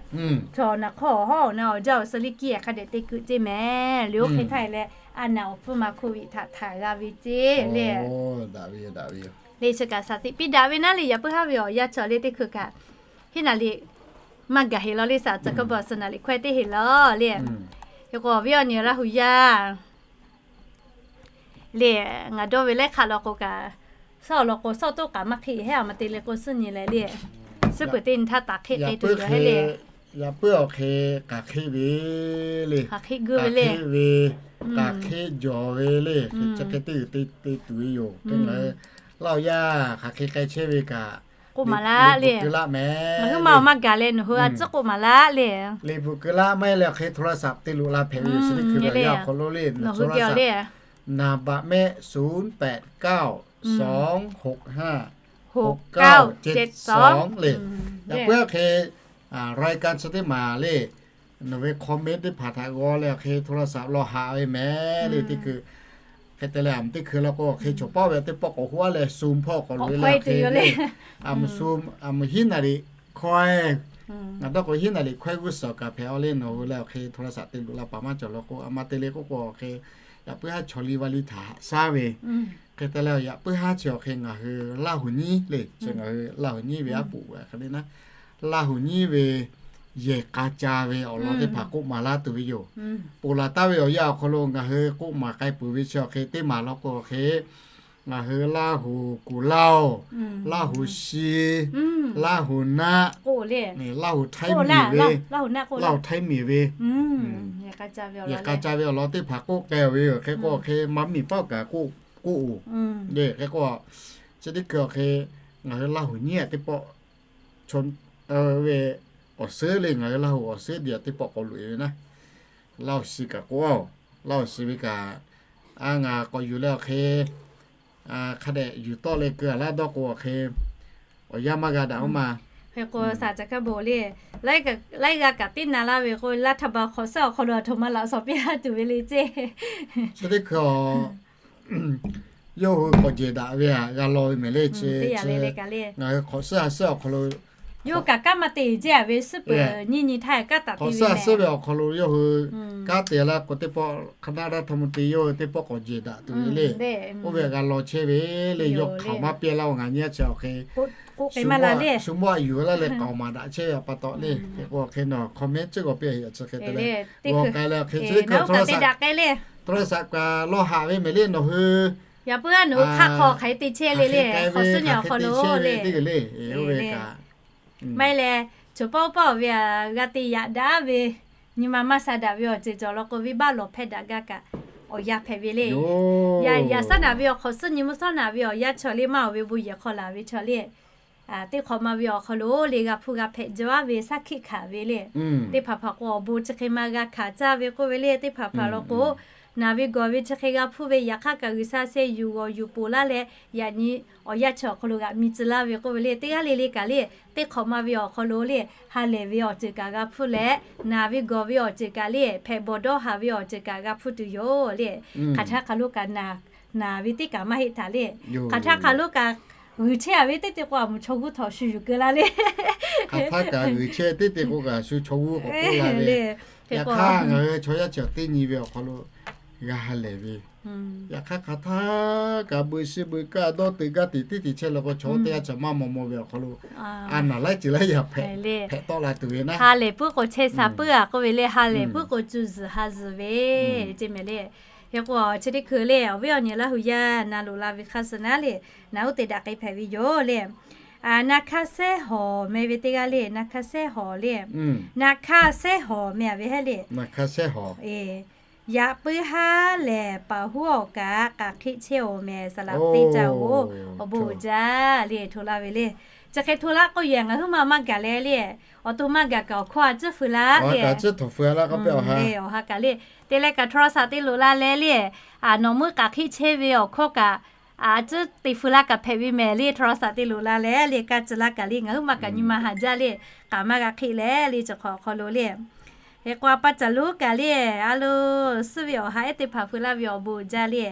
chaw naˬ hk'awˇ awˬ hawˉ awˬ na awˬ jaˇ awˬ suh liˇ kiˇ hk'a dehꞈ te keu ceˇ mehˍ. Liꞈ oˇ hk'e htaˇ e leh, a naˬ awˬ hpfuhˇ ma hko viꞈ htaꞈ htaꞈ g'a ve ceˇ le. Daꞈ ve yoˬ, daꞈ ve yoˬ. Le chi kaꞈ saˍ tiꞈ piˇ daꞈ ve naˉ le, yaꞈ puiˉ haˉ ve awˬ yanˇ chaw le teˇ hkui kaꞈ, hiˉ naˍ liꞈ maˇ gaˬ heˍ law le, saˍ caˍ kaˇ bvuhꞈ suhˍ naˍ liꞈ hkawehˇ teˇ heˍ law le. Hk'e k'o awˬ viˉ awˬ nyi Laˇ huˍ yaˇ le, ngaˬ dawˇ ve laiˉ hk'aˆ law k'o kaꞈ, sawˉ law k'o sawˉ toˉ k'aꞈ maˇ hk'e heˉ a ma te le k'o suhˉ nyi leh le, suhˉ peuˬ teˇ nyi htaˇ taˍ hk'e k'ai tuˬ yoˬ heˉ le. Yaꞈ puiˉ awˬ hk'e k'aꞈ hk'e ve le, k'aꞈ hk'e ve, k'aꞈ hk'e jawˬ ve le. Hk'e chi hk'e teˇ g'uiˬ te te tuˬ ve yoˬ. Hk'e ngaˬ hui Laˇ huˍ yaˇ hk'aˬ hk'e k'ai chehˇ ve kaꞈ k'oˆ maˍ laˇ le. Ngaˬ hui ma awˬ maˇ gaˬ leh nawˬ hui a tcuhˉ k'oˆ maˍ laˇ le. Liꞈ bvuhꞈ keu laˇ maˇ heˆ leh hk'e โทรศัพท์ te loꞈ la hpehꞈ ve yoˬ. Chi teˇ hkui ve awˬ yanˇ awˬ hk'aw lo le, nawˬ hui ve awˬ le, naˍ baꞈ mehˆ ศูนย์แปดเก้า สองหกห้า หกเก้าเจ็ดสอง le. Yaꞈ puiˉ hk'e รายการ chi teˇ maˬ le, nawˬ ve comment teˇ hpaˍ htaꞈ g'aw leh awˬ hk'e โทรศัพท์ law haꞈ ve mehˍ le. Teˇ hkui hk'e te leh a mvuhˇ teˇ hkui law k'o awˬ hk'e chaw pawˆ ve teˇ pawˆ k'awꞈ huˉ leh Zoom hpawˇ k'awꞈ loꞈ e le. A mvuhˇ Zoom a mvuhˇ hiˉ naˍ riˍ hkawehˇ, ngaˬ dawˇ k'o hiˉ naˍ riˍ hkawehˇ g'uˇ suhˍ kaꞈ hpehꞈ a le. Nawˬ hui leh awˬ hk'e โทรศัพท์ te loꞈ la paˍ maˇ cawˬ law k'o a ma te le k'oˆ k'o awˬ hk'e, yaꞈ puiˉ haˉ chaw liˇ vaˇ liˇ htaꞈ haꞈ shaˉ ve. Hk'e te leh yaꞈ puiˉ haˉ chi awˬ hk'e ngaˬ hui Laˇ huˍ nyiˇ le, chi ngaˬ hui Laˇ huˍ nyiˇ ve aˉ poꞈ hk'e le naˉ, Laˇ huˍ nyiˇ ve yehˬ k'a ca ve awˬ lawn teˇ hpaˍ k'oˆ maˍ laˇ tuˬ ve yoˬ. Ponˬ laˬ taˍ ve awˬ yanˇ awˬ hk'aw lo ngaˬ hui k'oˆ maˍ k'ai peuˬ ve chi awˬ hk'e teˇ maˬ law k'o awˬ hk'e, ngaˬ hui Laˇ huˍ kuˬ laˇ oˬ, Laˇ huˍ shi, Laˇ huˍ naˆ, Laˇ huˍ htaiˇ miˬ ve, Laˇ huˍ htaiˇ miˬ ve yehˬ k'a ca ve awˬ lawn teˇ hpaˍ k'oˆ k'ai ve yoˬ. Hk'e k'o awˬ hk'e maˇ miˬ paˆ kaꞈ k'oˆ k'oˆ oˬ. Hk'e k'o, chi teˇ hkui awˬ hk'e ngaˬ hui Laˇ huˍ nyiˇ a teˇ pawˆ ve awˬ suhˉ le, ngaˬ hui Laˇ huˍ awˬ suhˉ diˬ a teˇ pawˆ k'awꞈ loꞈ e ve naˉ, Laˇ huˍ shi kaꞈ k'oˆ a oˬ. Laˇ huˍ shi ve kaꞈ, a ngaˬ k'awꞈ yuˬ leh awˬ hk'e hk'a dehꞈ yuˬ tawˆ leh keu a laˇ dawˇ k'o awˬ hk'e, awˬ yanˇ maˇ g'a daꞈ oˇ ma. Hk'e k'o saˍ caˍ kaˇ bvuhꞈ le, laiˉ g'a kaꞈ tiˉ na laˇ ve k'o, laˇ htaꞈ ba hk'awꞈ suhˉ awˬ hk'aw lo a htoꞈ ma laꞈ shawˍ piˇ laˇ tuˬ ve le ceˇ. Chi teˇ hkui a, yawˇ hui k'awꞈ jehˬ daꞈ ve a g'a law ve mehˍ le. Chi ngaˬ hui hk'awꞈ suhˉ ha suhˉ awˬ hk'aw lo yawˇ hui kaꞈ kanˉ maˇ te ceˇ a ve suhˉ peuˬ nyiˇ nyi htaˇ kanˉ taˍ te ve, suhˉ ha suhˉ ve awˬ hk'aw lo yawˇ hui kanˉ te laˇ k'o teˇ pawˆ คณะรัฐมนตรี yawˇ hui teˇ pawˆ k'awꞈ jehˬ daꞈ tuˬ ve le. Oˇ ve a g'a law chehˇ ve le. Yawˇ hk'aˬ maˇ piˇ laˇ oˬ. Ngaˬ nyi a chi awˬ hk'e shu mawˇ a yuˬ laˇ leh k'aoˍ maˍ daꞈ chehˇ ve a pa taw le. Hk'e k'o awˬ hk'e nawˬ comment chi k'awꞈ piˇ a heꞈ a chi hk'e te le, g'aw k'ai leh awˬ hk'e chi teˇ hkui โทรศัพท์ kaꞈ law haꞈ ve mehˍ le. Nawˬ hui yaꞈ puiˉ a nawˬ hui hk'aˆ hk'aw hk'aˬ hk'e te chehˇ le le, hk'awꞈ suhˉ nyi awˬ hk'aw lo le. Oˇ ve kaꞈ maˇ heˆ leh, chaw pawˆ pawˆ ve a g'a te yaꞈ daꞈ ve, nyi ma maˇ sha daꞈ ve awˬ ceuˬ cawˬ law k'o venˇbaˆ lawˬ hpehˇ daꞈ gaˇ kaꞈ awˬ yanˇ hpehꞈ ve le. Yaꞈ yaꞈ shaˉ naˍ ve awˬ hk'awꞈ suhˉ nyi mvuhˇ shawˉ naˍ ve awˬ yanˇ chaw le maˇ oˬ ve bon yehˬ hk'aw laˬ ve chaw le, teˇ hk'awꞈ ma ve awˬ hk'aw lo le g'a hpuˇ g'a hpehꞈ jaw a ve shaˉ hkiˆ hkanˍ ve le. Teˇ hpaˍ hpaˍ k'o awˬ bon chi hk'e ma g'a hkanˍ caˇ ve k'oˆ ve le. Teˇ hpaˍ hpaˍ law k'o, naˍ ve gawˬ ve chi hk'e g'a hpuˇ ve yaꞈ hk'aˇ kaꞈ G'uiˬsha sheh yuˬ g'awˬ yuˬ poˬ laˇ leh, yaꞈ nyi awˬ yanˇ chi awˬ hk'aw lo g'aꞈ mi tcuh laˇ ve k'oˆ ve le. Teˇ g'aˇ le le kaꞈ le, teˇ hk'awꞈ ma ve awˬ hk'aw lo le, ha lehˬ ve awˬ ceuˬ kaꞈ g'a hpuˇ leh, naˍ ve gawˬ ve awˬ ceuˬ kaꞈ le, hpehꞈ bawˬ dawˇ haˍ ve awˬ ceuˬ kaꞈ g'a hpuˇ tuˬ yoˬ le. Hk'aˬ htaˇ hk'aˬ lo kaꞈ naˍ naˍ ve teˇ kaꞈ maˇ heˆ htaꞈ le. Hk'aˬ htaˇ hk'a lo kaꞈ g'uiˬ chehˇ-a ve teˇ te k'o, a moˍ chaw g'uˇ htawꞈ shu yuˬ keu laˇ le. Hk'aˬ htaˇ kaꞈ g'uiˬ chehˇ teˇ te k'o kaꞈ shu chaw g'uˇ k'awꞈ k'oˆ laˇ ve. Yaꞈ hk'aˇ ngaˬ hui chaw yaˇ chi awˬ teˇ nyi ve awˬ hk'aw lo g'a ha lehˬ ve. Yaꞈ hk'aˇ hk'aˬ htaˇ kaꞈ beuꞈ shiˍ beuꞈ kaˇ dawˇ teuꞈ gaˇ teꞈ teˇ te chehˇ la k'o, chaw teˇ g'aˇ chaw maˇ maw maw ve awˬ hk'aw lo a naˍ laiˉ ceuˬ laiˉ yaꞈ hpehꞈ tawˆ la tuˬ ve naˉ. Ha lehˬ puiˉ k'o chehˇ sha puiˉ-a k'oˆ ve le, ha lehˬ puiˉ k'o cuˇ zuhˬ ha zuhˬ ve ceˇ mehˍ le. Hk'e k'o chi teˇ hkui le awˬ viˉ awˬ nyi Laˇ hu yaˇ na loꞈ la ve hk'aˇ suh naˉ le, naˬ uˉ te daꞈ k'ai hpehꞈ ve yoˬ le. Naˍ hkaˇ sehˉ hawˍ meh ve teˇ g'aˇ le, naˍ hkaˇ sehˉ hawˍ le. Naˍ hkaˇ sehˉ hawˍ meh-a ve heˆ le. Yaꞈ puiˉ haˉ lehˬ paˍ huˉ awˬ kaꞈ k'aˬ hk'eˆ chehˇ-oˬ mehˍ saˍ laꞈ teˇ caˇ-oˬ. Awˬ bon uiˍ jaˇ le hto laˇ ve le. Chi hk'e hto laˇ k'oˆ yehˬ ngaˬ huiˉ ma maˇ gaˬ leh le. Awˬ to maˇ gaˬ kaꞈ awˬ hkawˇ a ciˉ fui laˇ le. Awˬ ha kaꞈ le. Te leh kaꞈ hto laˇ shaˍ te loꞈ la leh le. Nawˬ muiˉ k'aˬ hk'eˆ chehˇ ve awˬ hkawˇ kaꞈ a ciˉ te fui laˇ kaꞈ hpehꞈ ve mehˍ le. Hto laˇ shaˍ te loꞈ la leh le, kaˇ ci laˇ kaꞈ le ngaˬ huiˉ ma kaꞈ nyi ma haˍ jaˇ le. K'aˬ maˇ g'a hk'eˆ leh le, chi hk'awꞈ awˬ hk'aw lo le. Hk'e k'o a pa caˬ lonˉ kaꞈ le, a lo, suhˉ ve awˬ ha ehˉ teˇ hpaˍ feu laˇ ve awˬ bon uiˍ jaˇ le.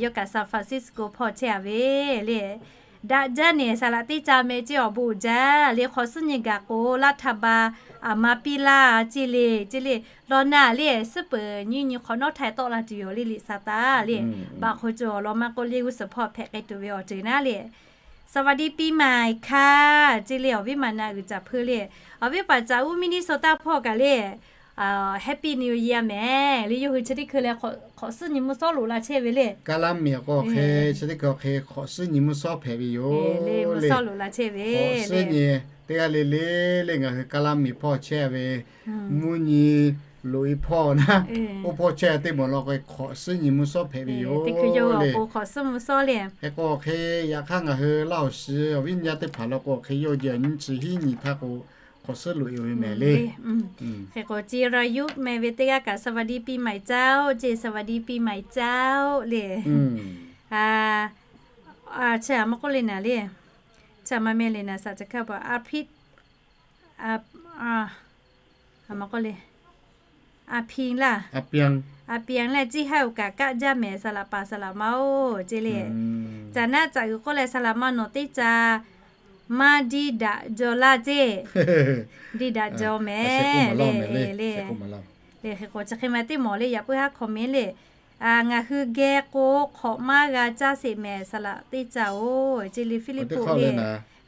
Yawˇ kaꞈ San Francisco hpawˇ chehˇ-a ve le. Daꞈ jaˇ nehˬ saˍ laꞈ teˇ caˇ meh ceˇ awˬ bon uiˍ jaˇ le. Hk'awꞈ suhˉ nyi gaˬ k'o laˇ htaˇ ba a ma piˇ laˇ ceˇ le ceˇ le. Law naˇ le suhˉ peuˬ nyiˇ nyi hk'awꞈ nawˉ htaˇ tawˆ la tuˬ yoˬ le liꞈ sa taˍ le. Baꞈ hk'o cawˬ law maˇ k'oˆ le g'uˇ suhˍ hpawˇ hpehꞈ k'ai tuˬ ve awˬ ceuˬ naˉ le. สวัสดีปีใหม่ค่ะ ceˇ le awˬ viˉ maˍ na g'uiˬ caˍ hpeuˇ le. Awˬ viˉ paˍ caˍ uˉ Minnesota hpawˇ kaꞈ le, Happy New Year mehˍ le. Yawˇ hui chi teˇ hkui leh hk'awꞈ suhˉ nyi mvuhˇ shawˉ loꞈ la chehˇ ve le. Kaˇ laˇ miˬ k'o hk'e chi teˇ hkui hk'e hk'awꞈ suhˉ nyi mvuhˇ shawˉ hpehꞈ ve yoˬ le. Mvuhˇ shawˉ loꞈ la chehˇ ve le. Teˇ g'aˇ le le le ngaˬ hui Kaˇ laˇ miˬ hpawˇ chehˇ ve mvuhˇ nyi loꞈ-e hpawˇ naˉ, oˇ hpawˇ chehˇ teˇ mawˬ law k'o hk'awꞈ suhˉ nyi mvuhˇ shawˉ hpehꞈ ve yoˬ. Teˇ hkui yawˇ hui awˬ pon hk'awꞈ suhˉ mvuhˇ shawˉ le. Hk'e k'o hk'e yaꞈ hk'aˇ ngaˬ hui Laˇ huˍ shiˍ awˬ viˉ nyi yaˇ teˇ hpaˍ law k'o hk'e yawˇ jeh awˬ nyi chi hiˉ nyi htaˇ k'o hk'awꞈ suhˉ loꞈ-e ve mehˍ le. Hk'e k'o Jirayu meh ve teˇ g'aˇ kaꞈ สวัสดีปีใหม่เจ้า ceˇ สวัสดีปีใหม่เจ้า le. Chi a maˇ k'oˆ le naˍ le. Chi a maˇ meh le naˍ saˍ chi hkaˇ baˬ a piˇ a maˇ k'oˆ le. A piˇ laˇ, a piˇ laˇ ciˇ haˉ-oˬ kaꞈ kaˆ jaˇ mehˍ saˍ laꞈ paˍ saˍ laꞈ ma-oˬ ceˇ le. Caˬ naˉ caꞈ g'uiˬ k'oˆ leh saˍ laꞈ ma nawˬ teˇ caˇ maˇ diˇ daꞈ jaw laˇ ceˇ. Diˇ daꞈ jaw mehˍ le. Hk'e k'o chi hk'e ma teˇ mawˬ le yaꞈ puiˉ haˉ comment le. Ngaˬ hui geh k'o hk'awꞈ maˇ g'a caˇ sheˍ mehˍ saˍ laꞈ teˇ caˇ-oˬ ceˇ le. Hpiˇliˇhpuˆ le,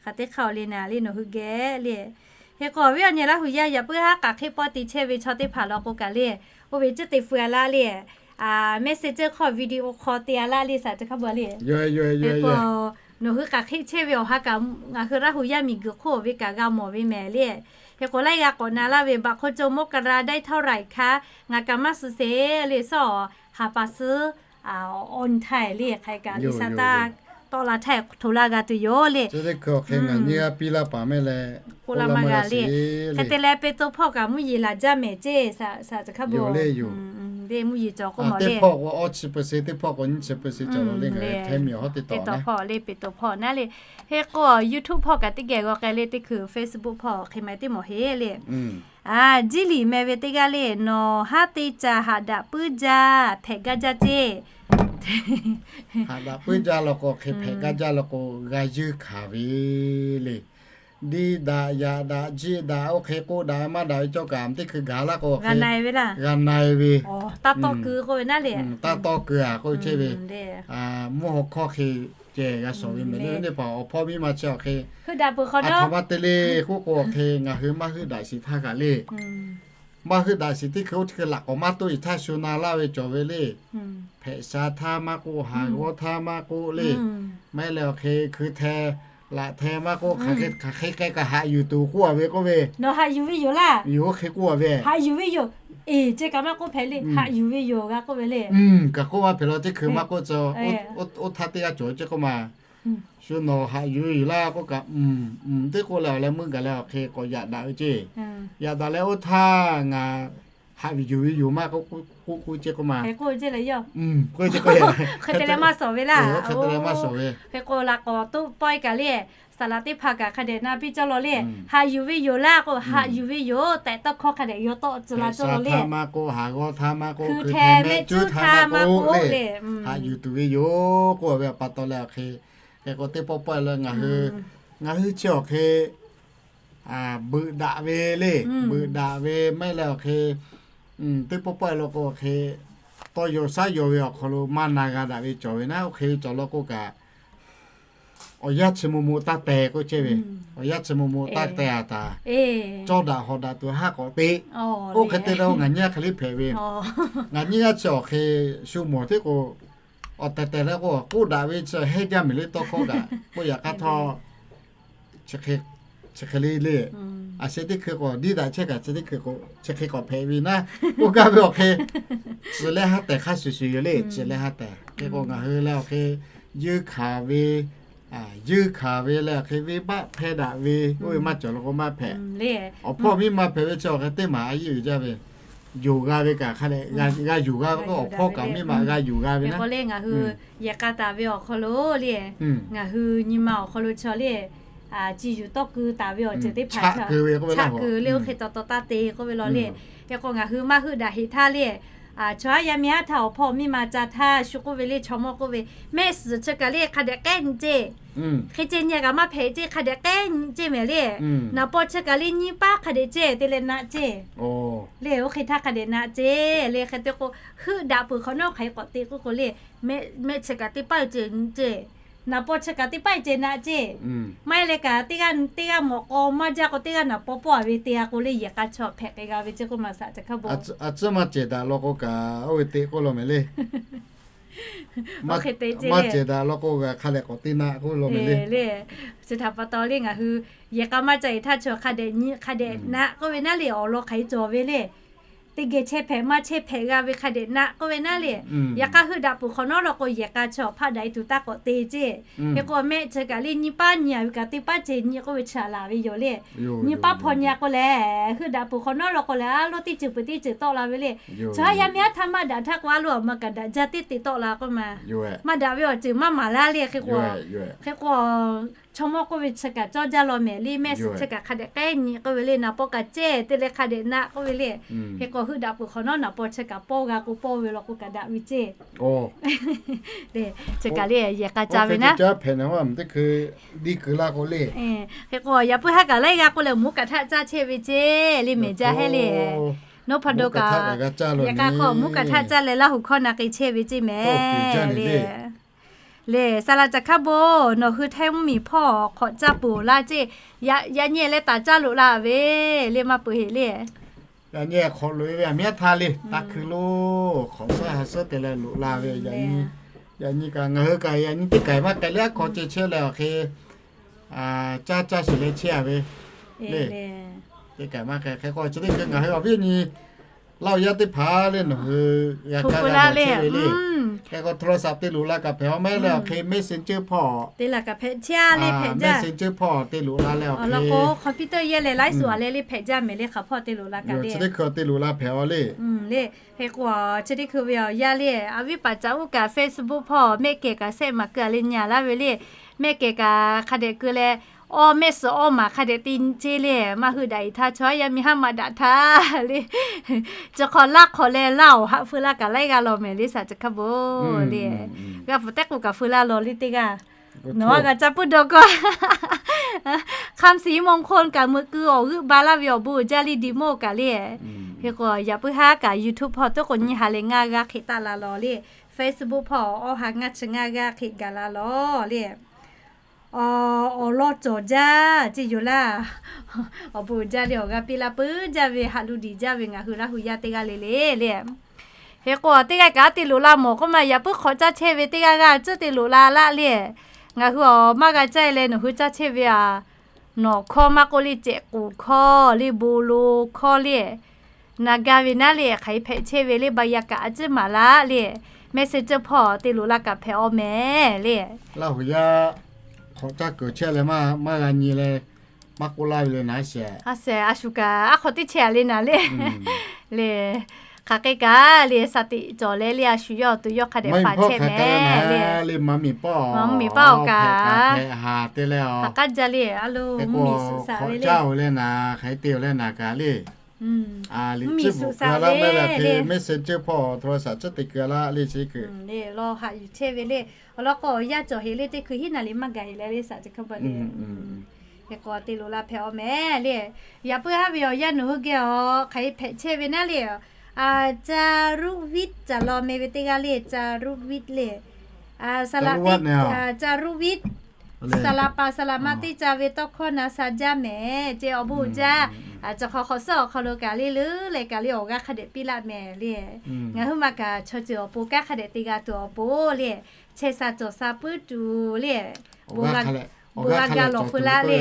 hk'aˬ teˇ hk'aˇ-oˬ le naˍ le nawˬ hui geh le. Hk'e k'o awˬ viˉ awˬ nyi Laˇ huˍ yaˇ yaꞈ puiˉ haˉ k'aˬ hk'eˆ pawˆ te chehˇ ve chaw teˇ hpaˍ law k'o kaꞈ le, oˇ ve ciˉ te fui-a laˇ le. Messenger hk'aw video call te-a laˇ le saˍ chi hkaˇ baˬ le. Hk'e k'o nawˬ hui k'aˬ hk'eˆ chehˇ ve awˬ ha kaꞈ ngaˬ hui Laˇ huˍ yaˇ miˬ guiˬ hk'oˆ ve kaꞈ g'a mawˬ ve mehˍ le. Hk'e k'o laiˉ g'a k'awꞈ na laˇ ve บางคนจะ มกรา ได้เท่าไหร่คะ ngaˬ kaꞈ maˇ suh sheˍ le. Suhˉ awˬ ha pa suhˉ on time le hk'aˬ hk'e kaꞈ liꞈ sa taˇ tawˆ la htaˇ hto laˇ g'a tuˬ yoˬ le. Chi teˇ hkui awˬ hk'e ngaˬ nyiˇ g'aˇ piˇ laˇ paˍ mehˍ leh k'oˆ laˇ maˇ g'a le. Hk'e te leh เปโตร hpawˇ kaꞈ mvuhˇ yeˬ laꞈ jaˇ mehˍ ceˇ saˍ chi hk'aˇ baˬ le. Mvuhˇ yeˬ cawˬ k'oˆ mawˬ le. Teˇ hpawˇ k'o awˇ chi เปอร์เซ็นต์, teˇ hpawˇ k'o nyiˇ chi เปอร์เซ็นต์ cawˬ la le. Ngaˬ hui hteˇ miˬ awˬ hawˉ teˇ taw hpawˇ le เปโตร hpawˇ naˉ le. Hk'e k'o YouTube hpawˇ kaꞈ teˇ geh g'aw k'ai le, teˇ hkui Facebook hpawˇ hk'e ma teˇ mawˬ heˆ le. Jiˇliˍ meh ve teˇ g'aˇ le, nawˬ haˉ teˇ caˇ haꞈ daꞈ puiˉ jaˇ hpehꞈ gaˇ jaˇ ceˇ. Haꞈ daꞈ puiˉ jaˇ law k'o hk'e hpehꞈ gaˇ jaˇ law k'o g'a yeunˇ hkanˍ ve le. Diˇ daꞈ yaꞈ daꞈ jiˆ daꞈ oˇ hk'e k'oˆ daꞈ maˇ daꞈ ve cawˇ kaꞈ teˇ hkui gaˬ laˇ k'o hk'e g'a na e ve. Taˇ tawˇ keu-a k'oˆ ve ceˇ ve, mvuhˇ haw hkawˇ hk'e ceh g'a shawˍ ve mehˍ le. Teˇ hpaˍ awˬ hpawˇ miˇ ma chi awˬ hk'e a htoꞈ ma te le k'oˆ k'o awˬ hk'e ngaˬ hui maˇ heuˆ daꞈ shiˍ htaˇ kaꞈ le. Maˇ heuˆ daꞈ shiˍ teˇ hkui oˇ teˇ hkui laꞈ k'awꞈ maˇ toˆ shiˍ htaˇ shu na laˇ ve cawˬ ve le. Hpehꞈ sha htaˇ maˇ k'oˆ, haˍ g'awˇ htaˇ maˇ k'oˆ le. Maˇ heˆ leh awˬ hk'e hkui hteh laꞈ hteh maˇ k'oˆ, hk'aˬ hk'e k'ai kaꞈ haꞈ yuˬ tuˬ k'oˆ-a ve k'oˆ ve. Nawˬ haꞈ yuˬ ve yoˬ laˇ. Yoˬ oˇ hk'e k'oˆ-a ve. Haꞈ yuˬ ve yoˬ. Eˬ, ceh kaꞈ maˇ k'oˆ hpehꞈ le. Haꞈ yuˬ ve yoˬ g'a k'oˆ ve le. Kaꞈ k'oˆ maˇ hpehꞈ la teˇ hkui maˇ k'oˆ cawˬ. Oˇ htaˇ teˇ g'aˇ cawˬ ve ceˇ k'oˆ ma. Shu nawˬ haꞈ yuˬ ve yoˬ laˇ k'oˆ kaꞈ, teˇ k'oˆ leh awˬ leh meuˇ gaˬ leh awˬ hk'e k'awꞈ yaꞈ daꞈ ve ceˇ. Yaꞈ daꞈ leh oˇ htaˇ ngaˬ haꞈ yuˬ ve yoˬ maˇ k'oˆ k'oˆ ce k'oˆ ma. K'oˆ ce k'o, hk'e te leh maˇ shawˍ ve laˇ. Hk'e k'o laꞈ k'awꞈ toˆ pawehˇ kaꞈ le, saˍ laꞈ teˇ hpaˍ kaꞈ hk'a dehꞈ na piˇ cawˇ law le. Haꞈ yuˬ ve yoˬ laˇ k'o, haꞈ yuˬ ve yoˬ tehꞈ tawˇ hkawˇ hk'a dehꞈ yaw tawˆ tcuh la cawˇ law le. Hkui hteh mehˆ cuˉ htaˇ maˇ k'oˆ le, haꞈ yuˬ tuˬ ve yoˬ k'oˆ ve awˬ pa taw leh awˬ hk'e, hk'e k'o teˇ pawˆ pawehˇ leh ngaˬ hui, ngaˬ hui chi awˬ hk'e beuꞈ daꞈ ve le, beuꞈ daꞈ ve maˇ heˆ leh awˬ hk'e teˇ pawˆ pawehˇ law k'o awˬ hk'e, tawˇ yaw shaˉ yaw ve awˬ hk'aw lo maˇ na g'a daꞈ ve cawˬ ve naˉ, oˇ hk'e ve cawˬ law k'o kaꞈ, awˬ yanˇ chi mo mo taˇ te k'oˆ chehˇ ve, awˬ yanˇ chi mo mo taˇ te a taˍ, cawˇ daꞈ hawˍ daꞈ tuˬ haˉ k'awꞈ te. Oˇ hk'e te leh ngaˬ nyi a hk'e le hpehꞈ ve, ngaˬ nyi a chi awˬ hk'e shu mawˬ teˇ k'o, awˬ tehˬ tehˬ leh k'o k'oˆ daꞈ ve chi hehnˇ jaˇ mehˍ le tawˇ hkawˇ kaꞈ k'oˆ yaꞈ hk'aˇ htawˇ chi hk'e le le, a sheh teˇ hkui k'o diˇ daꞈ chehˇ kaꞈ chi teˇ hkui k'o chi hk'e k'awꞈ hpehꞈ ve naˉ, k'oˆ gaˇ ve awˬ hk'e, tcuh leh haˉ tehˬ hk'a shuˍ shuˍ yoˬ le, tcuh leh haˉ tehˬ. Hk'e k'o ngaˬ hui leh awˬ hk'e, yeunˇ hkanˍ ve, yeunˇ hkanˍ ve leh awˬ hk'e venˇbaˆ hpehˇ daꞈ ve oˇ ve maˇ cawˬ law k'o maˇ hpehꞈ. Awˬ hpawˇ miˇ ma hpehꞈ ve chi awˬ hk'e teˇ maˬ a yeˇ uiˍ jaˇ ve, yonˍ g'a ve kaꞈ hk'a dehꞈ g'a yonˍ g'a ve k'o, awˬ hpawˇ kaꞈ miˇ ma g'a yonˍ g'a ve naˉ. Ngaˬ hui yehˬ k'a taˍ ve awˬ hk'aw lo le, ngaˬ hui nyi ma awˬ hk'aw lo chaw le, ci yuˬ tawˇ keu taˍ ve awˬ ceuˬ teˇ hpaˍ chaꞈ keu ve k'oˆ ve, chaꞈ keu le oˇ hk'e taw taw taˇ te k'oˆ ve law le. Hk'e k'o ngaˬ hui maˇ heuˆ daꞈ heꞈ htaˇ le, chaw haˉ yaˇ miˇ haˉ htaˇ awˬ hpawˇ miˇ ma ca htaˇ shu k'oˆ ve le, chaw mawˇ k'oˆ ve, mehˆ suhˍ chi kaꞈ le hk'a dehꞈ k'ehˉ nyi ceˇ. Hk'e ce nyi kaꞈ maˇ hpehꞈ ceˇ, hk'a dehꞈ k'ehˉ nyi ceˇ mehˍ le. Naˍ paw chi kaꞈ le nyiˇ paˉ hk'a dehꞈ ceˇ te leh naˆ ceˇ le. Oˇ hk'e htaˇ hk'a dehꞈ naˆ ceˇ le. Hk'e te k'o, heuˆ daꞈ peuˬ hk'awꞈ nawˉ hk'aˬ hk'e k'awꞈ te k'oˆ k'o le, mehˆ chi kaꞈ teˇ paˉ ceˇ nyi ceˇ. Naˍ paw chi kaꞈ teˇ paˉ ceˇ naˆ ceˇ. Maˇ heˆ leh kaꞈ teˇ g'aˇ teˇ g'aˇ mawꞈ k'aw maˇ jaˇ k'o teˇ g'aˇ naˍ paw pawˆ a ve te a k'o le, yehˬ k'a chaw hpehꞈ k'ai g'a ve ceˇ k'oˆ ma saꞈ ca hk'a bon. A tcuhˉ maˇ cehˬ daꞈ law k'o kaꞈ oˇ ve te k'oˆ law mehˍ le. Maˇ cehˬ daꞈ law k'o g'a hk'a leh k'awꞈ te naˆ k'oˆ law mehˍ le. Chi htaꞈ pa taw le ngaˬ hui yehˬ k'a maˇ ca e htaˇ chaw hk'a dehꞈ nyi hk'a dehꞈ naˆ k'oˆ ve naˉ le, awˬ lawn hk'aˬ hk'e cawˬ ve le. Teˇ geh chehˇ hpehꞈ maˇ chehˇ hpehꞈ g'a ve hk'a dehꞈ naˆ k'oˆ ve naˉ le. Yaꞈ hk'aˇ heuˆ daꞈ peuˬ hk'awꞈ nawˉ law k'o yehˬ k'a chaw hpaˆ daꞈ e tuˬ taˇ k'awꞈ te ceˇ. Hk'e k'o mehˆ chi kaꞈ le nyiˇ paˉ nyi a ve kaꞈ teˇ paˉ ceˇ nyi k'oˆ ve chi a laˬ ve yoˬ le. Nyiˇ paˉ hpaw nyi a k'o lehˬ, heuˆ daꞈ peuˬ hk'awꞈ nawˉ law k'o lehˬ, a loˇ teˇ ceuˬ peuˬ teˇ ceuˬ tawˆ la ve le. Chaw haˉ yaˇ miˇ haˉ htaˇ maˇ daꞈ htaˇ k'o a loˇ awˬ ma kaꞈ daꞈ jaˇ teˇ te tawˆ la k'oˆ ma. Maˇ daꞈ ve awˬ ceuˬ maˇ maˍ laˇ le. Hk'e k'o, hk'e k'o chaw mawˇ k'oˆ ve chi kaꞈ cawˇ jaˇ law mehˍ le. Mehˆ suhˍ chi kaꞈ hk'a dehꞈ k'ehˉ nyi k'oˆ ve le. Naˍ paw kaꞈ ceˇ te leh hk'a dehꞈ naˆ k'oˆ ve le. Hk'e k'o heuˆ daꞈ peuˬ hk'awꞈ nawˉ naˍ paw chi kaꞈ pawˇ g'a k'o pawˇ ve law k'o kaꞈ daꞈ ve ceˇ. Chi kaꞈ le yehˬ k'a ca ve naˉ. Hk'e k'o yaꞈ puiˉ haˉ kaꞈ laiˉ g'a k'oˆ leh mvuhˇ kaꞈ htaˆ caˇ chehˇ ve ceˇ le mehˍ jaˇ hehˉ le. Nawˉ hpa do kaꞈ, yehˬ k'a hk'aw mvuhˇ kaꞈ htaˆ caˇ leh Laˇ huˍ hkawˇ na k'ai chehˇ ve ceˇ mehˍ le. Lehˬ, saˍ laꞈ caˬ hk'a bon nawˬ hui Htaiˇ mvuhˇmiˬ hpawˇ hk'awꞈ caˇ peuˬ laˇ ceˇ. Yaꞈ nyi leh taˍ caˇ loꞈ la ve le maˇ peuˬ heꞈ le. Yaꞈ nyi hk'awꞈ loꞈ e ve aˬ miˉ htaˇ le, taˇ hkui lo hk'awꞈ suhˉ ha suhˉ te leh loꞈ la ve. Yaꞈ nyi kaꞈ ngaˬ hui kaꞈ yaꞈ nyi teˇ kaiˬ maˇ k'ai leh aˉ hk'aw ceh chehˇ leh awˬ hk'e caˇ caˇ sheˍ leh chehˇ a ve le. Teˇ kaiˬ maˇ k'ai hk'e k'o chi teˇ hkui ngaˬ hui awˬ viˉ nyi Laˇ huˍ yaˇ teˇ hpaˍ le nawˬ hui g'a caˇ g'a loꞈ chehˇ ve le. Hk'e k'o โทรศัพท์ te loꞈ la kaꞈ hpehꞈ a maˇ heˆ leh awˬ hk'e Messenger hpawˇ te loꞈ la leh awˬ hk'e computer yehˇ leh laiˉ suhˍ a leh le hpehꞈ jaˇ mehˍ le hk'aˬ hpawˇ te loꞈ la kaꞈ le. Chi teˇ hkui te loꞈ la hpehꞈ a le. Le, hk'e k'o chi teˇ hkui ve awˬ yaˇ le, a viˉ paˍ caꞈ uˉ kaꞈ Facebook hpawˇ mehˆ kehˬ kaꞈ sehˆ maˍ keu a leh nyi a laˇ ve le. Mehˆ kehˬ kaꞈ hk'a dehꞈ keu leh, awˇ mehˆ suhˍ awˇ maˍ hk'a dehꞈ te nyi ceˇ le. Maˇ heuˆ daꞈ e htaˇ chaw haˉ yaˇ miˇ haˉ maˇ daꞈ htaˇ le, chi hk'aw laˇ hk'awꞈ leh laˇ awˬ haꞈ feu laˇ kaꞈ laiˉ g'aˇ law mehˍ le saˍ chi hk'a bon le. G'a pfuhˍ tehˉ k'o kaꞈ feu laˇ law le teˇ g'aˇ. Nawˬ a g'a caˇ puiˉ dawˇ kawˇ. Hk'aˇ suˍ iˉ mawˇ hk'oˆ kaꞈ meuꞈ keu awˬ g'euˆ ba laˇ ve awˬ bon uiˍ jaˇ le diˬ mawˇ kaꞈ le. Hk'e k'o yaꞈ puiˉ haˉ kaꞈ YouTube hpawˇ teˇ k'o nyiˇ ha leh ngaˇ g'aˇ hk'e taˆ la law le. Facebook hpawˇ awˇ ha ngaˇ chi ngaˇ g'aˇ hk'e gaˬ la law le. Awˬ lawn cawˬ jaˇ ceˇ yoˬ laˇ. Awˬ bon uiˍ jaˇ le awˬ g'aˇ piˇ laˇ peuˬ jaˇ ve haꞈ lu diˍ jaˇ ve ngaˬ hui Laˇ huˍ yaˇ teˇ g'aˇ le le le. Hk'e k'o teˇ g'aˇ kaꞈ te loꞈ la mawˬ k'oˆ ma yaꞈ puiˉ hk'awꞈ caˇ chehˇ ve teˇ g'aˇ g'aˇ tcuhˉ te loꞈ la laˇ le. Ngaˬ hui awˬ maˇ g'a caˇ leh nawˬ hui caˇ chehˇ ve a, nawˬ hkawˇ maˇ k'oˆ le cehꞈ k'oˍ hkawˇ le bon lo hkawˇ le, na gaˇ ve naˉ le hk'aˬ hk'e hpehꞈ chehˇ ve le ba yaꞈ kaꞈ a ciˉ maˍ laˇ le. Messenger hpawˇ te loꞈ la kaꞈ hpehꞈ a mehˍ le. Laˇ huˍ yaˇ hk'awꞈ caˇ kuiˬ chehˇ leh maˇ g'a nyi leh maˇ k'oˆ laˇ ve le naˉ sheˍ. A sehˍ a shu kaꞈ aˉ hk'aw teˇ chehˇ a le naˉ le. Le, hk'aˬ hk'e kaꞈ le, shaˍ tiꞈ cawˬ leh le, a shu yawˇ awˬ to yawˇ hk'a dehꞈ faˍ chehˇ mehˍ le. Maˇ mvuhˇ miˬ paˇ kaꞈ, hk'aˬ k'aˉ jaˇ le, a lo mvuhˇ miˬ suꞈ saˍ ve le. Hk'aˬ hk'e te-oˬ leh naˍ kaꞈ le, mvuhˇ miˬ suꞈ saˍ ve le, messenger hpawˇ โทรศัพท์ chi te keu laˇ le chi keu le, lawˬ haꞈ yuˬ chehˇ ve le. Awˬ lawn k'o, awˬ yanˇ cawˬ heˍ le, teˇ hkui hiˉ naˍ liˍ maˇ gaˬ heˍ leh le, shaˍ chi hk'a pa te le. Hk'e k'o te loꞈ la hpehꞈ-aw mehˍ le. Yaꞈ puiˉ haˉ ve awˬ yanˇ nawˬ hui geh awˬ hk'aˬ hk'e hpehꞈ chehˇ ve naˉ le. Caˇ ruˆ viˆ caˬ law meh ve teˇ g'aˇ le, caˇ ruˆ viˆ le. Caˇ ruˆ viˆ, caˇ ruˆ viˆ, saˍ laˍ paˍ saˍ laˍ ma teˇ ca ve tawˇ hkawˇ na sha jaˇ mehˍ. Ceh awˬ bon jaˇ. Cawˬ hk'awꞈ hk'awꞈ suhˉ awˬ hk'aw lo kaꞈ le leuˉ leh kaꞈ le awˬ g'aˇ hk'a dehꞈ piˇ laˇ mehˍ le. Ngaˬ hui ma kaꞈ chaw ceuˬ awˬ pon kanˉ hk'a dehꞈ te g'a tuˬ awˬ pon le, chehˇ sha cawˬ sha puiˉ tuˬ le, bon g'a ga lawˬ feu laˇ le.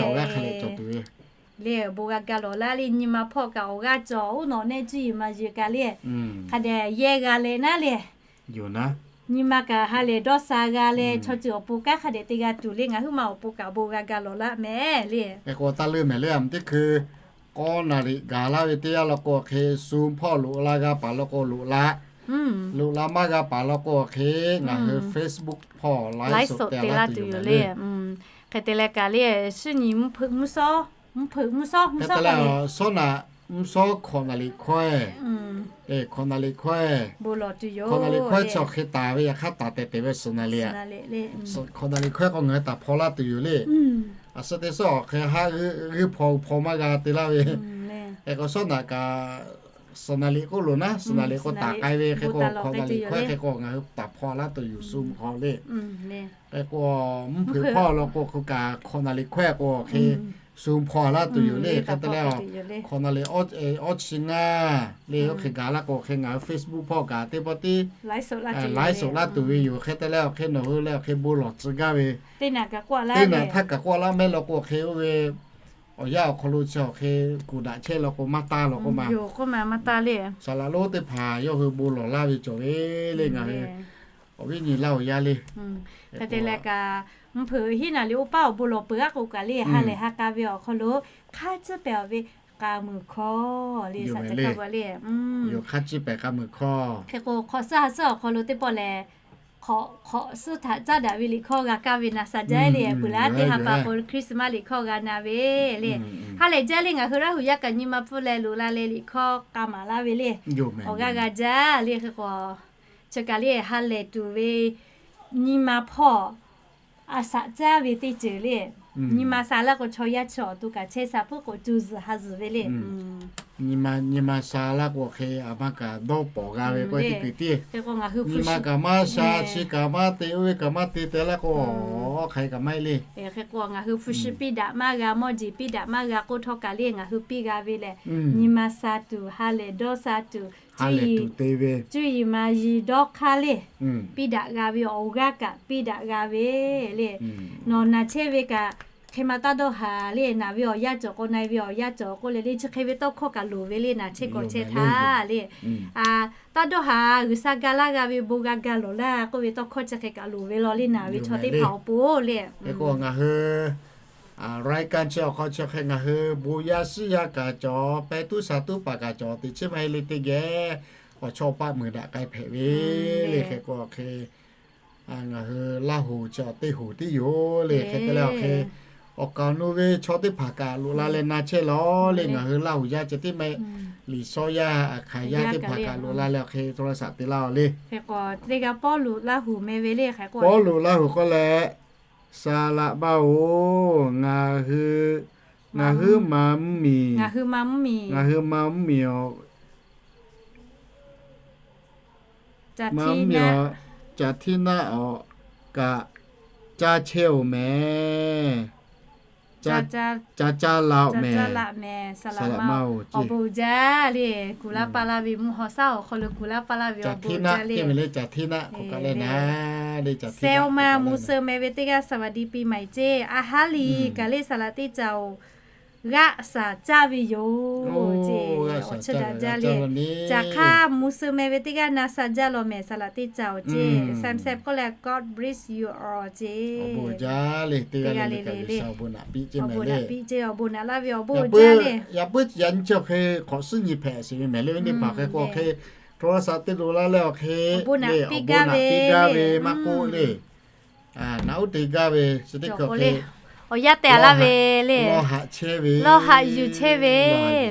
Le, bon g'a ga lawˬ laˇ le, nyi ma hpawˇ kaꞈ awˬ g'aˇ cawˬ, oˇ nawˬ nehˆ cuˇ yiˍ ma yiˍ kaꞈ le, hk'a dehꞈ yehˇ g'a leh naˉ le. Nyi ma kaꞈ ha lehˬ dawˇ sha g'a leh, chaw ceuˬ awˬ pon kanˉ hk'a dehꞈ te g'a tuˬ le, ngaˬ hui ma awˬ pon kaꞈ bon g'a ga lawˬ laˇ mehˍ le. Hk'e k'o taˇ leuˉ mehˍ le, a mvuhˇ teˇ hkui k'awˇ naˍ riˍ gaˬ laˇ ve teˇ yanˇ law k'o hk'e, Zoom hpawˇ loꞈ la g'a paˍ law k'o loꞈ la, loꞈ la maˇ g'a paˍ law k'o hk'e, ngaˬ hui Facebook hpawˇ laiˉ suhˍ te laˇ tuˬ yoˬ le. Hk'e te leh kaꞈ le, shuˉ nyi mvuhˇ hpeuꞈ mvuhˇ shawˉ, mvuhˇ hpeuꞈ mvuhˇ shawˉ, mvuhˇ shawˉ kaꞈ le, shawˉ naꞈ mvuhˇ shawˉ hkawꞈ naˍ riˍ hkawehˇ, hkawꞈ naˍ riˍ hkawehˇ, hkawꞈ naˍ riˍ hkawehˇ chi awˬ hk'e taˍ ve yaꞈ hk'aˇ taˍ tehˬ tehˬ ve suhˍ naˍ riˍ, hkawꞈ naˍ riˍ hkawehˇ k'o ngaˬ hui taˍ hpaw laˇ tuˬ yoˬ le. A suhˉ teˇ suhˉ awˬ hk'e haˆ g'uiˇ hpaw hpaw maˇ g'a te laˇ ve. Hk'e k'o shawˉ naꞈ kaꞈ suhˍ naˍ riˍ k'oˆ loˬ naˉ, suhˍ naˍ riˍ k'o taˍ k'ai ve hk'e k'o hkawꞈ naˍ riˍ hkawehˇ hk'e k'o ngaˬ hui taˍ hpaw laˇ tuˬ yoˬ Zoom hk'aw le. Hk'e k'o mvuhˇ hpeuꞈ hpawˇ law k'o hk'e kaꞈ hkawꞈ naˍ riˍ hkawehˇ k'o hk'e Zoom hpawˇ laˇ tuˬ yoˬ le. Hk'e te leh hkawꞈ naˍ riˍ awˇ chi ngaˇ le, oˇ hk'e gaˬ laˇ k'o hk'e ngaˬ hui Facebook hpawˇ kaꞈ teˇ pawˆ tiˉ laiˉ suhˍ laˇ tuˬ ve yoˬ. Hk'e te leh awˬ hk'e nawˬ hui leh awˬ hk'e bon lawˬ tcuh gaˇ ve, teˇ naꞈ htaˇ kaꞈ k'oˆ laˇ mehˆ law k'o hk'e oˇ ve awˬ yanˇ awˬ hk'aw lo chi awˬ hk'e kuˬ daꞈ chehˇ law k'o maˇ taˇ law k'oˆ ma, maˇ taˇ le. Saˍ laꞈ lonˉ teˇ hpaˍ yawˇ hui bon lawˬ laˇ ve cawˬ ve le. Ngaˬ hui awˬ viˉ nyi Laˇ huˍ yaˇ le. Hk'e te leh kaꞈ, mvuhˇ hpeuꞈ hiˉ naˍ riˍ oˇ paˉ awˬ bon lawˬ peuˬ g'aˇ k'o kaꞈ le, ha lehˬ ha k'a ve awˬ hk'aw lo hk'a ciˉ pehˍ awˬ ve k'a muiˬ hkawˇ le, saˍ caˇ kaˇ ba le. Hk'a ciˉ pehˍ k'a muiˬ hkawˇ. Hk'e k'o hk'awꞈ suhˉ ha suhˉ awˬ hk'aw lo teˇ pawˆ lehˬ, hk'awꞈ suhˉ htaꞈ caˉ daꞈ ve liꞈ hkawˇ g'a kaˇ ve na sha jaˇ le. Peuˬ laˇ teˇ ha pa k'o Christmas liꞈ hkawˇ g'a na ve le. Ha lehˬ jaˇ le, ngaˬ hui Laˇ huˍ yaˇ kaꞈ nyi ma pfuhˇ leh loꞈ la leh liꞈ hkawˇ k'a maˍ laˇ ve le. Awˬ g'aˇ g'a jaˇ le. Hk'e k'o, chi kaꞈ le ha lehˬ tuˬ ve nyi ma hpawˇ a shaꞈ caˉ ve teˇ ceuˬ le. Nyi ma sha laˇ k'o chaw yaˇ chi awˬ to kaꞈ chehˇ sha puiˉ k'o cuˇ zuhˬ ha zuhˬ ve le. Nyi ma sha laˇ k'o hk'e a ma kaꞈ dawˇ pawˍ g'a ve k'oˆ ve teˇ ceuˬ tiˉ. Nyi ma kaꞈ maˇ sha, chi kaꞈ maˇ te, oˇ ve kaꞈ maˇ te te laˇ k'o, hk'aˬ hk'e kaꞈ maˇ heˆ le. Hk'e k'o ngaˬ hui hpu shi piˇ daꞈ maˇ g'a, mawˇ jeˬ piˇ daꞈ maˇ g'a k'oˆ htawˇ kaꞈ le, ngaˬ hui piˇ g'a ve lehˬ, nyi ma sha tuˬ, ha lehˬ dawˇ sha tuˬ, cuˇ yiˍ ma yiˍ dawˇ hk'aˇ le, piˇ daꞈ g'a ve awˬ g'aˇ kaꞈ piˇ daꞈ g'a ve le. Nawˬ naˬ chehˇ ve kaꞈ hk'e ma taˇ dawˇ haˍ le. Naˬ ve awˬ yanˇ cawˬ k'o, na-e ve awˬ yanˇ cawˬ k'oˆ leh le, chi hk'e ve tawˇ hkawˇ kaꞈ loˍ ve le, naˬ chehˇ k'awꞈ chehˇ htaˇ le, taˇ dawˇ haˍ, G'uiˬsha ga laˇ g'a ve bon g'a ga lawˬ laˇ k'oˆ ve tawˇ hkawˇ chi hk'e kaꞈ loˍ ve law le, naˬ ve chaw teˇ hpaˍ awˬ pon le. Hk'e k'o ngaˬ hui รายการ chi awˬ hk'aw chi hk'e ngaˬ hui bon yaˇ shiˉ yaˇ kaꞈ cawˬ, pehˇ tuˉ sha tuˉ paˍ kaꞈ cawˬ, teꞈ chiˉ maˇ heˆ le teˇ geh awˬ chawˇ paˆ meuˍ daꞈ k'ai hpehꞈ ve le. Hk'e k'o hk'e ngaˬ hui Laˇ huˍ chi awˬ teˇ hoˍ tiˉ yoˬ le. Hk'e te leh awˬ hk'e awˬ kaˍ awˬ nu ve chaw teˇ hpaˍ kaꞈ loꞈ la leh na chehˇ lawˬ le. Ngaˬ hui Laˇ huˍ yaˇ ceh tiˉ maˇ heˆ, Liꞈ shawˇ yaˇ, Hk'aˬ yaˇ teˇ hpaˍ kaꞈ loꞈ la leh awˬ hk'e โทรศัพท์ te laˇ-oˬ le. Hk'e k'o teˇ g'aˇ Pawˇluꞈ Laˇ huˍ meh ve le. Hk'e k'o Pawˇluꞈ Laˇ huˍ k'oˆ leh, Saˍ laꞈ ma-oˬ, ngaˬ hui, ngaˬ hui ma mvuhˇmiˬ, ngaˬ hui ma mvuhˇmiˬ-oˬ, ma mvuhˇmiˬ-oˬ, caˬ htiˇ naˆ-oˬ kaꞈ caˇ chehˇ-oˬ mehˍ. Ca caˇ la-oˬ mehˍ. Saˍ laꞈ ma-oˬ, awˬ bon jaˇ le. Kuˬ laˇ paˇ laˇ ve mvuhˇ haw shaˉ awˬ hk'aw lo kuˬ laˇ paˇ laˇ ve awˬ bon jaˇ le. Caˬ htiˇ naˆ, caˬ htiˇ naˆ k'oˆ kaꞈ le na le. Sehˍ-oˬ ma mvuhˇ suh meh ve teˇ g'aˇ สวัสดีปีใหม่ ceˇ, a haˉ liꞈ kaꞈ le saˍ laꞈ teˇ caˍ-oˬ, g'aˆ shaˍ caˇ ve yoˬ ceˇ. Awˬ chehˇ daꞈ jaˇ le. Caˬ hk'aˇ mvuh suh meh ve teˇ g'aˇ na sha jaˇ law mehˍ, saˍ laꞈ teˇ caˬ awˬ ceˇ. Same same k'oˆ leh, God bless you all ceˇ. Teˇ g'aˇ le le le, awˬ bon naꞈ piˇ ceˇ, awˬ bon naꞈ laˇ ve awˬ bon jaˇ le. Yaꞈ puiˉ yaꞈ nyi chi awˬ hk'e hk'awꞈ suhˉ nyi hpehꞈ sheˍ ve mehˍ le, ve teˇ hpaˍ hk'e k'o hk'e, โทรศัพท์ teˇ lo laˇ leh awˬ hk'e, awˬ bon naꞈ piˇ gaˇ ve maˇ k'oˆ le. Naꞈ uˉ te gaˇ ve chi teˇ hkui awˬ hk'e, awˬ yaˇ tehˬ laˇ ve le, lawˇ haꞈ yuˬ chehˇ ve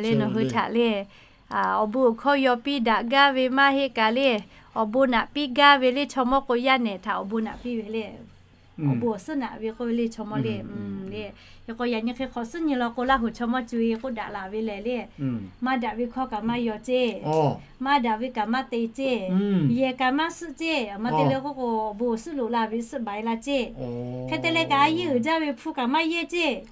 le, nawˬ hui htaꞈ le. Awˬ bon awˬ hkawˇ yaw piˇ daꞈ gaˇ ve maˇ heˆ kaꞈ le, awˬ bon naꞈ piˇ gaˇ ve le, chaw mawˇ k'o yaˇ nehˬ htaꞈ awˬ bon naꞈ piˇ ve le. Awˬ bon awˬ suhˉ naꞈ ve k'oˆ ve le, chaw mawˇ le. Le, hk'e k'o yaꞈ nyi hk'e hk'awꞈ suhˉ nyi law k'o, Laˇ huˍ chaw mawˇ co-e k'oˆ daꞈ laˬ ve lehˬ le. Maˇ daꞈ ve hkawˇ kaꞈ maˇ yaw ceˇ. Maˇ daꞈ ve kaꞈ maˇ te ceˇ. Yehˬ kaꞈ maˇ suhˆ ceˇ. Maˇ te leh k'oˆ k'o, awˬ bon awˬ suhˉ loꞈ la ve suhˆ baˬ e la ceˇ. Hk'e te leh kaꞈ a yehˇ uiˍ jaˇ ve hpu kaꞈ maˇ yehˇ ceˇ.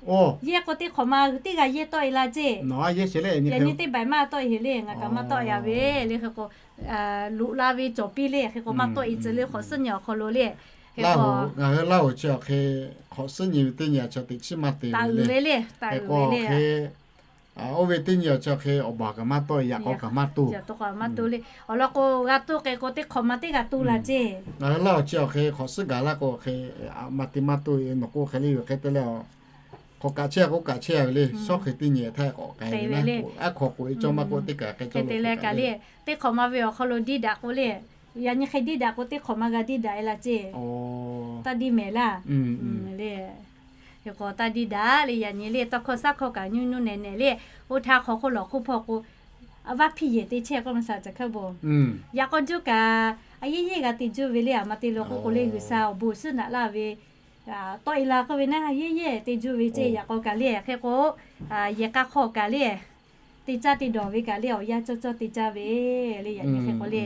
Yehˇ k'o teˇ hk'awꞈ ma teˇ g'aˇ yehˇ tawˆ e la ceˇ. Yaꞈ nyi teˇ baiˬ maˇ tawˆ e heˍ le, ngaˬ kaꞈ maˇ tawˆ e a ve le. Hk'e k'o loꞈ la ve cawˬ piˇ le. Hk'e k'o maˇ tawˆ e tcuh le, hk'awꞈ suhˉ nyi awˬ hk'aw lo le. Hk'e k'o ngaˬ hui Laˇ huˍ chi awˬ hk'e hk'awꞈ suhˉ nyi ve teˇ nyi awˬ chi teꞈ chiˉ maˇ te ve le. Hk'e k'o hk'e, oˇ ve teˇ nyi awˬ chi awˬ hk'e awˬ baˬ kaꞈ maˇ tawˆ e, yaꞈ k'aw kaꞈ maˇ to, maˇ to le. Awˬ lawn k'o g'a to k'e k'o teˇ hk'awꞈ ma teˇ g'aˇ to la ceˇ. Ngaˬ hui Laˇ huˍ chi awˬ hk'e hk'awꞈ suhˉ gaˬ laˇ k'o hk'e, maˇ te maˇ to e nawˬ k'oˆ hk'e le yoˬ. Hk'e te leh, hk'awꞈ kaꞈ chehˇ k'oˆ kaꞈ chehˇ a ve le. Shawˉ hk'e teˇ nyi htaˇ k'awꞈ k'ai ve le. Aˉ hk'aw k'oꞈ e cawˇ maˇ k'oˆ teˇ kaꞈ hk'e te leh kaꞈ le, teˇ hk'awꞈ ma ve awˬ hk'aw lo diˇ daꞈ k'o le, yaꞈ nyi hk'e diˇ daꞈ k'o teˇ hk'awꞈ ma g'a diˇ daꞈ e la ceˇ. Taˇ diˇ mehˍ laˇ le. Hk'e k'o taˇ diˇ daꞈ le, yaꞈ nyi le tawˇ hkawˇ shaˉ hkawˇ kaꞈ nyuˇ nuˇ nehˬ nehˬ le. Oˇ htaˇ hk'aw hk'oˆ lawˬ hk'oˆ hpawˇ k'o, a vaˇ hpiˇ yehˬ te chehˇ k'oˆ ma shaˍ caˬ hk'aˇ bon. Yaꞈ k'aw juˇ kaꞈ a yehˇ yehˇ g'a te juˇ ve le. A ma te lo k'oˆ k'o le, G'uiˬsha awˬ bon awˬ suhˉ naꞈ laˇ ve tawˆ e la k'oˆ ve naˉ, a yehˇ yehˇ te juˇ ve ceˇ. Yaꞈ k'aw kaꞈ le hk'e k'o, yehˬ k'a hk'aw kaꞈ le, te caˇ te dawˬ ve kaꞈ le, awˬ yanˇ cawˇ cawˇ te caˇ ve le. Yaꞈ nyi hk'e k'o le,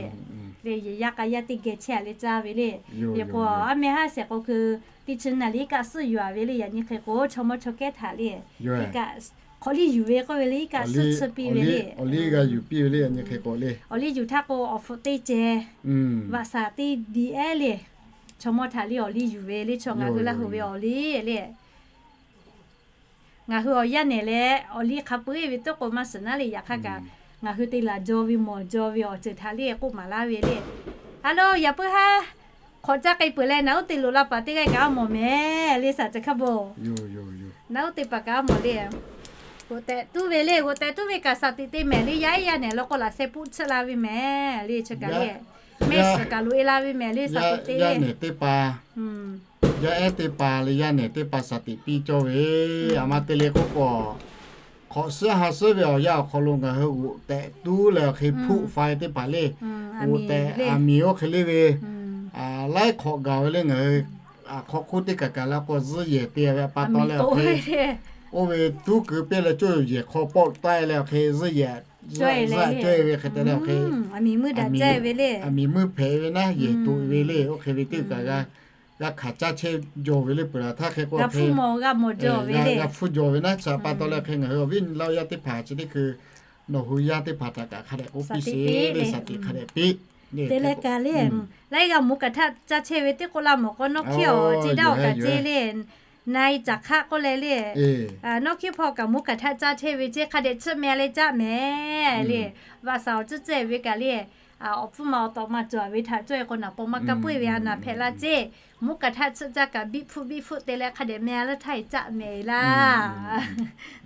le yehˬ yaˇ k'a yaˇ teˇ geh chehˇ a leh caˇ ve le. Hk'e k'o a meh haˉ shehˍ k'o keu teˇ chi naˍ liꞈ iˉ kaˆ suhˉ yuˬ a ve le. Yaꞈ nyi hk'e k'o chaw mawˇ chaw kehˉ htaꞈ le, iˉ kaˆ hk'awꞈ liˇ yuˬ ve k'oˆ ve le, iˉ kaˆ suhˉ tsuhˇ piˇ ve le. Awˬ liˇ g'a yuˬ piˇ ve le. Yaꞈ nyi hk'e k'o le, awˬ liˇ yuˬ htaˇ k'o awˬ hpfuhꞈ teˇ ceh, vaꞈ shaˍ teˇ diꞈ ehˉ le. Chaw mawˇ htaꞈ le awˬ liˇ yuˬ ve le, chaw ngaˬ hui Laˇ huˍ ve awˬ liˇ le. Ngaˬ hui awˬ yanˇ nehˬ leh awˬ liˇ hk'a peu-eˬ ve teˇ k'o maˇ shiˍ naˉ le. Yaꞈ hk'aˇ kaꞈ ngaˬ hui te laˬ jaw ve mawˬ jaw ve awˬ ceuˬ htaꞈ le k'oˆ maˍ laˇ ve le. Aˬ lo yaꞈ puiˉ haˉ hk'awꞈ caˇ k'ai peuˬ leh naˬ uˉ te loꞈ la paˍ teˇ g'aˇ kaꞈ a mawˬ mehˍ le shaˍ caˬ hk'aˇ bon. Naˬ uˉ te paˍ kaꞈ a mawˬ le. G'oꞈ tehꞈ tuˉ ve le, g'oꞈ tehꞈ tuˉ ve kaꞈ shaˍ tiꞈ te mehˍ le. Yaˇ ehˉ yaˇ nehˬ law k'o laꞈ sheh puˆ tsuhˆ la ve mehˍ le. Chi kaꞈ le, mehˆ shiˍ kaꞈ loꞈ e la ve mehˍ le shaˍ tiꞈ te le. Yaˇ nehˬ teˇ hpaˍ, yaˇ ehˉ teˇ hpaˍ le, yaˇ nehˬ teˇ hpaˍ shaˍ tiꞈ piˇ cawˇ ve. A ma te le k'oˆ k'o, hk'awꞈ suhˉ ha suhˉ ve awˬ yanˇ awˬ hk'aw lo ngaˬ hui g'oꞈ tehꞈ tuˉ leh awˬ hk'e hpuˆ fa e teˇ hpaˍ le, g'oꞈ tehꞈ aˬ miˍ oˇ hk'e le ve, laiˉ hk'awꞈ gaˬ ve le. Ngaˬ hui hk'aw hk'oˆ teˇ kaˬ kaˬ la k'o zuhˇ yehˬ te ve pa taw leh awˬ hk'e, oˇ ve tuˉ keu piˇ leh cawˇ yehˬ hk'aw pawˆ taˆ e leh awˬ hk'e zuhˇ yehˬ cawˇ e ve hk'e te leh awˬ hk'e, aˬ miˍ meuˇ hpehꞈ ve naˉ, yehˬ toꞈ ve le. Oˇ hk'e ve teˇ kaˬ g'a hkanˍ caˇ chehˇ jaw ve le. Peuˬ laˬ htaˇ hk'e k'o g'a hpuˇ jawˬ ve naˉ. Chi pa taw leh hk'e ngaˬ hui awˬ viˉ awˬ nyi Laˇ huˍ yaˇ teˇ hpaˍ chi teˇ hkui nawˬ hui yaˇ teˇ hpaˍ htaꞈ kaꞈ hk'a dehꞈ k'oˆ piˇ sheˍ le, shaˍ tiꞈ hk'a dehꞈ piˇ. Te leh kaꞈ le, laiˉ g'aˇ mvuhˇ kaꞈ htaˆ caˇ chehˇ ve teˇ k'oˆ laˇ mawˬ k'o, nawˇ hkiˉ awˬ ceˇ daˇ awˬ kaꞈ ceˇ le. Na e caˬ hk'aˆ k'oˆ leh le, nawˇ hkiˉ hpawˇ kaꞈ mvuhˇ kaꞈ htaˆ caˇ chehˇ ve ceˇ, hk'a dehꞈ tsuhˆ meh leh caˆ mehˍ le. Vaꞈ shaˍ awˬ tcuhˉ cehˇ ve kaꞈ le, awˬ pfuhˇ ma awˬ tawꞈ ma cawˬ ve htaꞈ cawˇ e k'o, naˍ paw maˇ kaˇ puiˉ ve a naˍ hpehꞈ la ceˇ. Mvuhˇ kaꞈ htaˆ tsuhˆ caˇ kaꞈ biˆ hpfuhˆ biˆ hpfuhˆ te leh hk'a dehꞈ meh a leuˉ htaˇ e caˆ mehˍ laˇ.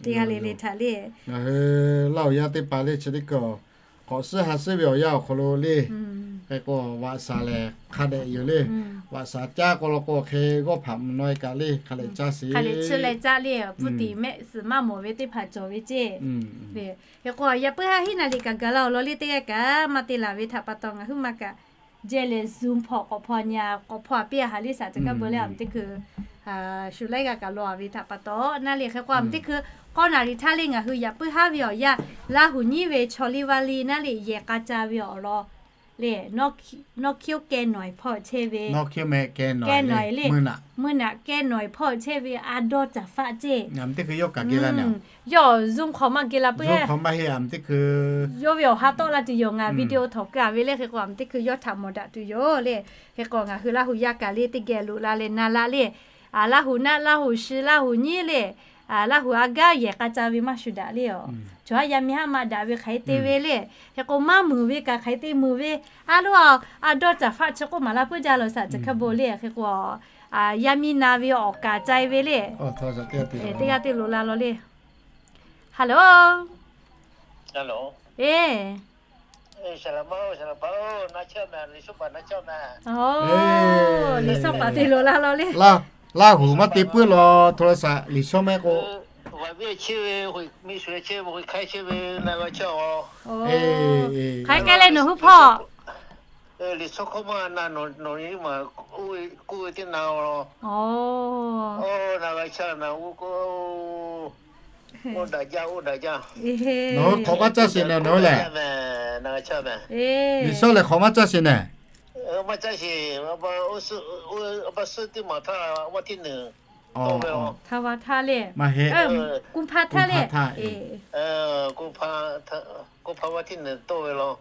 Teˇ g'aˇ le le htaꞈ le, ngaˬ hui Laˇ huˍ yaˇ teˇ hpaˍ le chi teˇ hkui k'awꞈ suhˉ ha suhˉ ve awˬ yanˇ awˬ hk'aw lo le, hk'e k'o vaꞈ shaˍ lehˬ hk'a dehꞈ yoˬ le. Vaꞈ shaˍ caˇ k'o law k'o hk'e g'awˇ hpaꞈ mvuhˬ naw e kaꞈ le hk'a dehꞈ caˇ sheˍ. Hk'a dehꞈ tsuhˆ leh caˇ le, pfuhˇ tiˍ mehˆ suhˍ maˇ mawˬ ve teˇ hpaˍ cawˬ ve ceˇ. Hk'e k'o yaꞈ puiˉ haˉ hiˉ naˍ liꞈ kaꞈ gaˬ la awˬ lawn le teˇ g'aˇ kaꞈ maˇ te laˬ ve htaꞈ pa taw ngaˬ huiˉ ma kaꞈ jehˇ leh Zoom hpawˇ k'awꞈ hpaw nyi a k'awꞈ hpaw a piˇ a haˍ le shaˍ caˬ kaˇ beu le. Aˬ miˍ teˇ hkui shu laiˉ g'aˇ kaꞈ law a ve htaꞈ pa taw naˉ le. Hk'e k'o aˬ miˍ teˇ hkui k'awˇ naˍ riˍ htaˇ le ngaˬ hui yaꞈ puiˉ haˉ ve awˬ yanˇ Laˇ huˍ nyiˉ ve chaw liˇ vaˇ liˇ naˉ le yehˬ k'a ca ve awˬ lawn le, nawˇ hkiˇ oˇ kehˇ nawˬ e hpawˇ chehˇ ve, kehˇ nawˬ e le, meuˇ naꞈ kehˇ nawˬ e hpawˇ chehˇ ve a dawˇ caˍ faˆ ceˇ. Yawˇ Zoom hk'awꞈ maˇ geh la peuˬ, yawˇ ve awˬ ha tawˆ la tuˬ yoˬ. Ngaˬ video htawnˍ keu a ve le. Hk'e k'o aˬ miˍ teˇ hkui yawˇ htaꞈ mawˬ daꞈ tuˬ yoˬ le. Hk'e k'o ngaˬ hui Laˇ huˍ yaˇ kaꞈ le teˇ geh loꞈ la leh na laˇ le. Laˇ huˍ naˆ, Laˇ huˍ shi, Laˇ huˍ nyiˉ le, Laˇ huˍ a gaˇ yehˬ k'a ca ve maˇ shuˍ daꞈ le aˬ. Chaw haˉ yaˇ miˇ haˉ maˇ daꞈ ve hk'aˬ hk'e te ve le. Hk'e k'o maˇ muiˬ ve kaꞈ hk'aˬ hk'e te muiˬ ve. A loˉ a, a dawˇ caˍ faˆ chi k'oˆ maˍ laˇ puiˉ jaˇ law shaˍ, caˬ hk'aˇ bon le. Hk'e k'o yaˇ miˇ na ve awˬ kaˍ ca e ve le. Teˇ g'aˇ te loꞈ la law le. Hello. Eˬ, Liꞈ shawˉ paˍ te loꞈ la law le. Laˇ huˍ maˇ te puiˉ law, โทรศัพท์ Liꞈ shawˉ mehˆ k'o, hk'aˬ hk'e leh nawˬ hui hpawˇ Liꞈ shawˉ hkawˇ maˇ na, nawˬ nyi ma k'oˆ ve teˇ na, na g'a chaˇ na, oˇ k'o, oˇ daꞈ jaˇ, oˇ daꞈ jaˇ. Nawˬ hui hk'awꞈ maˇ caˇ sheˍ nehˬ nawˬ hui lehˬ. Liꞈ shawˉ lehˬ hk'awꞈ maˇ caˇ sheˍ nehˬ. Maˇ caˇ sheˍ, a pa suhˉ teˇ maˬ htaˇ วันที่หนึ่ง tawˆ ve, ทวารธาตุ le, กุมภาธาตุ le. กุมภา วันที่หนึ่ง tawˆ ve law.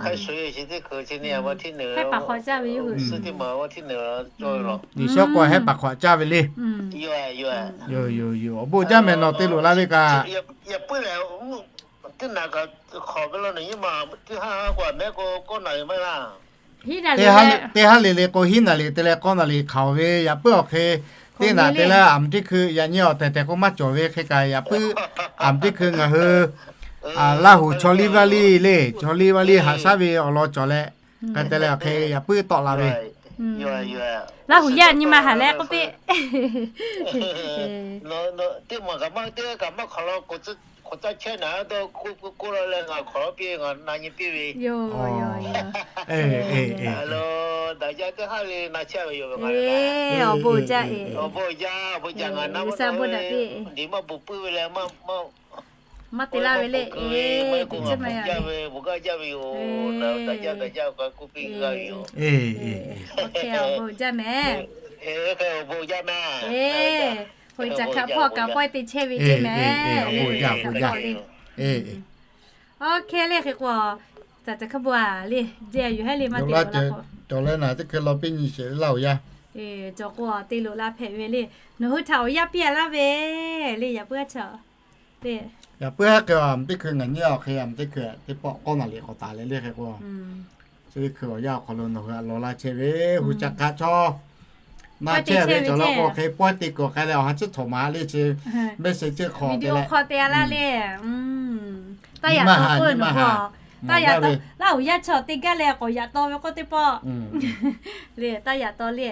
Hk'a shuˍ shuˍ teˇ hkui chi ni วันที่หนึ่ง hehˉ paˍ hk'awꞈ caˇ ve yoˬ. Suhˉ teˇ maˬ วันที่หนึ่ง tawˆ ve law. Liꞈ shawˉ k'o hehˉ paˍ hk'awꞈ caˇ ve le. Yoˬ, yoˬ, awˬ bon jaˇ mehˍ nawˬ te loꞈ la ve kaꞈ. Yaꞈ puiˉ lehˬ, teˇ naꞈ kaꞈ hk'awꞈ ve law, nawˬ nyi ma teˇ haˉ k'o a mehˉ k'o kawˆ naˍ ve maˇ laˇ. Teˇ haˉ le le k'o hiˉ naˍ liꞈ te leh k'awˇ naˍ liꞈ hk'aoˍ ve yaꞈ puiˉ awˬ hk'e, teˇ naꞈ te leh aˬ miˬ teˇ hkui, yaꞈ nyi awˬ tehˬ tehˬ k'o maˇ cawˬ ve hk'e kaꞈ yaꞈ puiˉ aˬ miˬ teˇ hkui ngaˬ hui Laˇ huˍ chaw liˇ vaˇ liˇ le, chaw liˇ vaˇ liˇ haꞈ shaˉ ve awˬ lawn cawˬ leh, hk'e te leh awˬ hk'e yaꞈ puiˉ tawˆ la ve. Laˇ huˍ yaˇ nyi ma haꞈ leh k'oˆ piˇ. Teˇ maˬ kaꞈ maˇ teˇ kaꞈ maˇ hk'awꞈ la, k'awꞈ caˇ chehˇ naˍ dawˇ k'oˆ k'oˆ la leh ngaˬ hk'awꞈ la piˇ, ngaˬ na nyi piˇ ve. Yoˬ, yoˬ, yoˬ. Daꞈ jaˇ teˇ haˉ le na chehˇ ve yoˬ. Awˬ bon jaˇ, awˬ bon jaˇ, awˬ bon jaˇ, ngaˬ na maˇ na ve, liꞈ maˇ bvuhꞈ puiˉ ve leh maˇ maˇ te laˇ ve le. Eˬ, te chehˇ maˇ yaꞈ ve, bon gaˇ jaˇ ve yoˬ. Daꞈ jaˇ, daꞈ jaˇ k'oˆ piˇ g'a ve yoˬ. Awˬ bon jaˇ mehˍ. Eˬ, hk'e awˬ bon jaˇ mehˍ. Eˬ, hk'e caˬ hkaꞈ hpawˇ kaꞈ pawehˇ te chehˇ ve ceˇ mehˍ. Awˬ bon jaˇ, awˬ bon jaˇ. Awˬ hk'e le hk'e k'o, caˬ caˬ hk'aˇ bon a le, jehˬ yuˬ hehˉ le maˇ te laˇ k'o, cawˬ leh naˬ teˇ hkui law piˇ nyi sheˍ laˇ oˬ yaˇ. Cawˬ k'o te loꞈ la hpehꞈ ve le. Nawˬ hui htaꞈ awˬ yaˇ piˇ a laˇ ve le, yaꞈ puiˉ a chaw le. Yaꞈ puiˉ hehˉ hk'e a mvuhˇ teˇ hkui ngaˬ nyi awˬ hk'e a mvuhˇ teˇ hkui teˇ pawˆ k'awˇ naˍ liꞈ k'awꞈ taˍ leh le hk'e k'o, chi teˇ hkui awˬ yaˇ awˬ hk'aw lo nawˬ hui a law laˇ chehˇ ve, hui caˬ hkaꞈ chaw na chehˇ ve cawˬ law k'o hk'e pawehˇ te kuiˬ k'ai leh awˬ ha tcuhˉ htawnˍ ma le chi, mehˆ sheh cehˇ hk'aw te leh, taˇ yaꞈ taw k'oˆ ve nawˬ k'o, taˇ yaꞈ taw, Laˇ huˍ yaˇ chaw teˇ gaˇ leh k'awꞈ yaꞈ taw ve k'oˆ teˇ pawˆ le, taˇ yaꞈ taw le.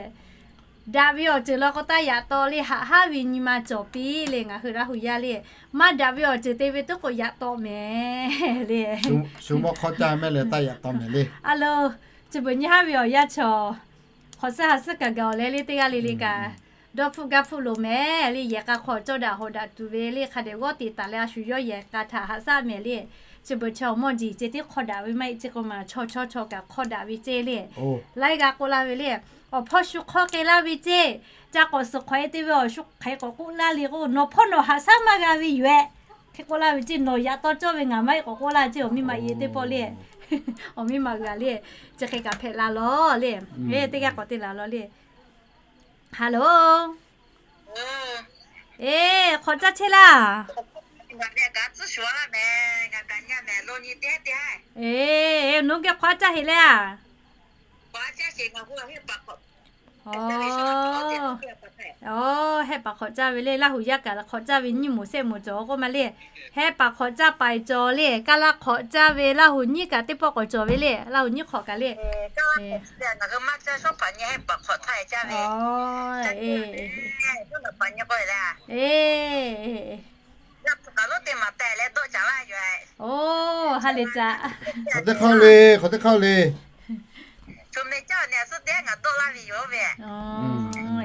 Daꞈ ve awˬ ceuˬ law k'o taˇ yaꞈ taw le, haꞈ haˉ ve nyi ma cawˬ piˇ le, ngaˬ hui Laˇ huˍ yaˇ le. Maˇ daꞈ ve awˬ ceuˬ te ve tuˉ k'o yaꞈ taw mehˍ le. Shu mawˇ hk'awˇ caˇ mehˍ leh taˇ yaꞈ taw mehˍ le. A lo, chi beuꞈ nyi haˉ ve awˬ yaˇ chaw hk'awꞈ suhˉ ha suhˉ kaꞈ gaˬ awˬ leh le teˇ g'aˇ le le kaꞈ, dawˇ hpfuhˆ gaˇ hpfuhˆ loˍ mehˍ le, yehˬ k'a hk'aw cawˇ daꞈ hawꞈ daꞈ tuˬ ve le, hk'a dehꞈ g'awˇ te taˍ leh a shu yawˇ yehˬ k'a htaꞈ haꞈ shaˉ mehˍ le. Chi beuꞈ chaw awˬ mawˇ jeˬ ceh tiˉ hk'aw daꞈ ve maˇ heˆ, chi k'o maˬ chaw chaw chaw kaꞈ hk'aw daꞈ ve ceh le. Laiˉ g'aˇ k'oˆ laˇ ve le, awˬ hpawˇ shu hk'awˇ k'ai laˇ ve ceh, ca k'awꞈ suhˍ hk'awꞈ e te ve awˬ shu hk'aˬ hk'e k'awꞈ k'oˆ laˇ le k'o, nawˬ hpawˇ nawˬ haꞈ shaˉ maˇ g'a ve yoˬ ehˉ. Hk'e k'oˆ laˇ ve ceh, nawˬ yaꞈ taw cawˇ ve ngaˬ maˇ heˆ k'awꞈ k'oˆ laˇ ceh, awˬ miˇ ma e teˇ pawˆ le, awˬ miˇ ma g'a le, chi hk'e kaꞈ hpehꞈ la lawˬ le. Eˬ, teˇ g'aˇ k'awꞈ te laˬ lawˬ le. Hello. Eˬ, hk'awꞈ caˇ chehˇ laˇ. Eˬ, nawˬ geh hk'awꞈ caˇ heˍ le a. Aˬ, hehˆ paˍ hk'awꞈ caˇ ve le. Laˇ huˍ yaˇ kaꞈ hk'awꞈ caˇ ve nyiˇ moˍ shehˆ moˍ cawˬ k'oˆ ma le. Hehˆ paˍ hk'awꞈ caˇ paiˍ cawˬ le. Kaˇ laˇ hk'awꞈ caˇ ve Laˇ huˍ nyiˇ kaꞈ teˇ pawˆ k'awꞈ cawˬ ve le. Laˇ huˍ nyiˇ hk'awꞈ kaꞈ le. Eˬ, oˬ, ha lehˬ caꞈ. Hk'awꞈ teˇ hk'aˇ le, hk'awꞈ teˇ hk'aˇ le.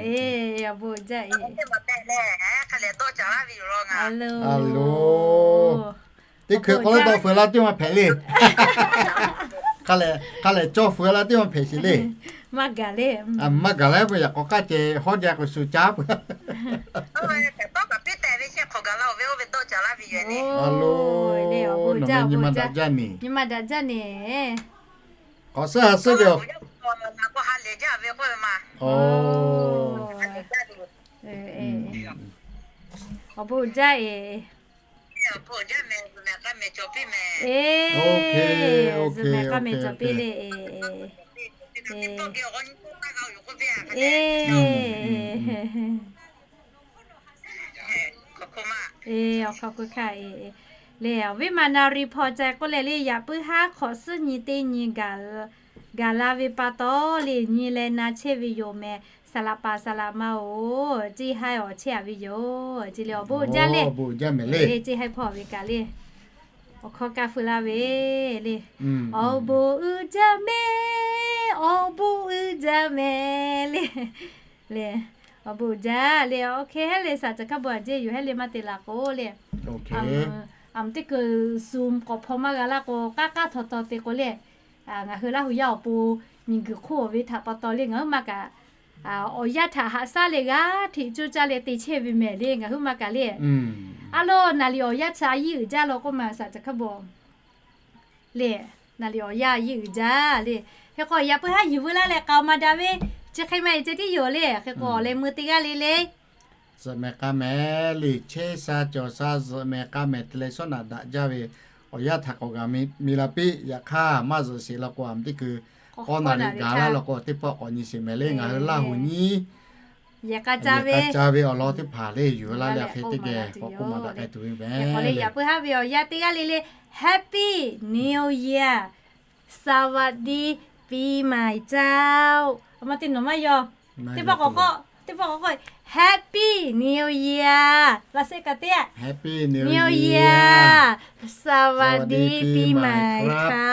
Eˬ, awˬ bon jaˇ e. A lo, teˇ hkui k'awꞈ la dawˇ feu laˇ teˇ ma hpehꞈ le. Hk'a lehˬ cawˇ feu laˇ teˇ ma hpehꞈ sheˍ le. Maˇ gaˬ le. Maˇ gaˬ la ve yaꞈ k'awꞈ k'aˇ ceh hawˉ jaˇ peuˬ. A lo, nawˬ nyi ma daꞈ jaˇ neˬ. Nyi ma daꞈ jaˇ neˬ. K'awꞈ suhˉ ha suhˉ ve aˬ. Awˬ bon uiˍ jaˇ eˬ. Eˬ, zuhꞈ mehˍ k'aˇ mehˍ cawˬ piˇ le eˬ. Eˬ, awˬ hk'aw hk'aˇ eˬ. Le awˬ viˉ ma na ri hpaw ca k'oˆ leh le, yaꞈ puiˉ haˉ hk'awꞈ suhˉ nyi teˇ nyi gaˬ la ve pa taw le, nyi leh na chehˇ ve yoˬ mehˍ. Saˍ laꞈ paˍ saˍ laꞈ ma-oˬ, ceˇ haiˉ awˬ chehˇ a ve yoˬ. Chi le awˬ bon uiˍ jaˇ le. Ceˇ haiˉ hpawˇ ve kaꞈ le, awˬ hkawˇ kaˇ feu laˇ ve le. Awˬ bon uiˍ jaˇ mehˍ, awˬ bon uiˍ jaˇ mehˍ le. Le, awˬ bon uiˍ jaˇ le. Oˇ hk'e hehˉ le, saˍ caˬ hkaˇ bon aꞈ jehˇ yoˬ hehˉ le maˇ te laˬ k'o le. Aˬ mvuhˬ teˇ kuiˬ Zoom k'awꞈ hpaw maˇ g'a laˇ k'o, k'aˉ k'aˉ htaw taw te k'o le, ngaˬ hui Laˇ huˍ yaˇ awˬ pon miˬ guiˬ hk'oˆ ve htaꞈ pa taw le, ngaˬ huiˉ ma kaꞈ awˬ yanˇ htaꞈ haꞈ shaˉ leh g'aˇ hteꞈ coˇ caˇ leh te chehˇ ve mehˍ le, ngaˬ huiˉ ma kaꞈ le. A lo, naˍ liˍ awˬ yanˇ chi a yiˇ uiˍ jaˇ law k'oˆ ma saˍ caˬ hkaˇ bon le. Naˍ liˍ awˬ yanˇ a yiˇ uiˍ jaˇ le. Hk'e k'o yaꞈ puiˉ haˉ yuˬ veu laˇ leh k'aoˍ maˍ daꞈ ve, chi hk'e ma eˬ ceh tiˉ yoˬ le. Hk'e k'o awˬ leh mui teˇ g'aˇ le le, zuhꞈ mehˍ k'a mehˍ le, chehˇ sha cawˬ sha zuhꞈ mehˍ k'a mehˍ te leh shawˉ naꞈ daꞈ jaˇ ve awˬ yanˇ htaꞈ k'awꞈ g'a mi la piˇ. Yaꞈ hk'aˇ maˇ zuhꞈ sheˍ law k'o, aˬ mvuhˬ teˇ kuiˬ k'awˇ naˍ riˍ gaˬ laˇ law k'o, teˇ pawˆ k'awꞈ nyi sheˍ mehˍ le. Ngaˬ hui Laˇ huˍ nyiˇ yehˬ k'a caˇ ve awˬ lawn teˇ hpaˍ le yuˬ laˇ leh, hk'e teˇ geh k'awꞈ k'oˆ maˍ daꞈ k'ai tuˬ ve mehˍ le. Yaꞈ puiˉ haˉ ve awˬ yanˇ teˇ g'aˇ le le, Happy New Year, สวัสดีปีใหม่ เจ้า. Aˬ ma te nawˬ maˇ yaw. Teˇ pawˆ k'awꞈ k'oˆ, teˇ pawˆ k'awꞈ k'oˆ, Happy New Year. Laꞈ sheh kaꞈ teˇ aꞈ, New Year, สวัสดีปีใหม่ ค่ะ.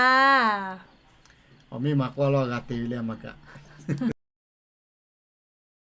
Awˬ miˇ ma k'oˆ laˇ g'a te ve le aˬ ma kaꞈ.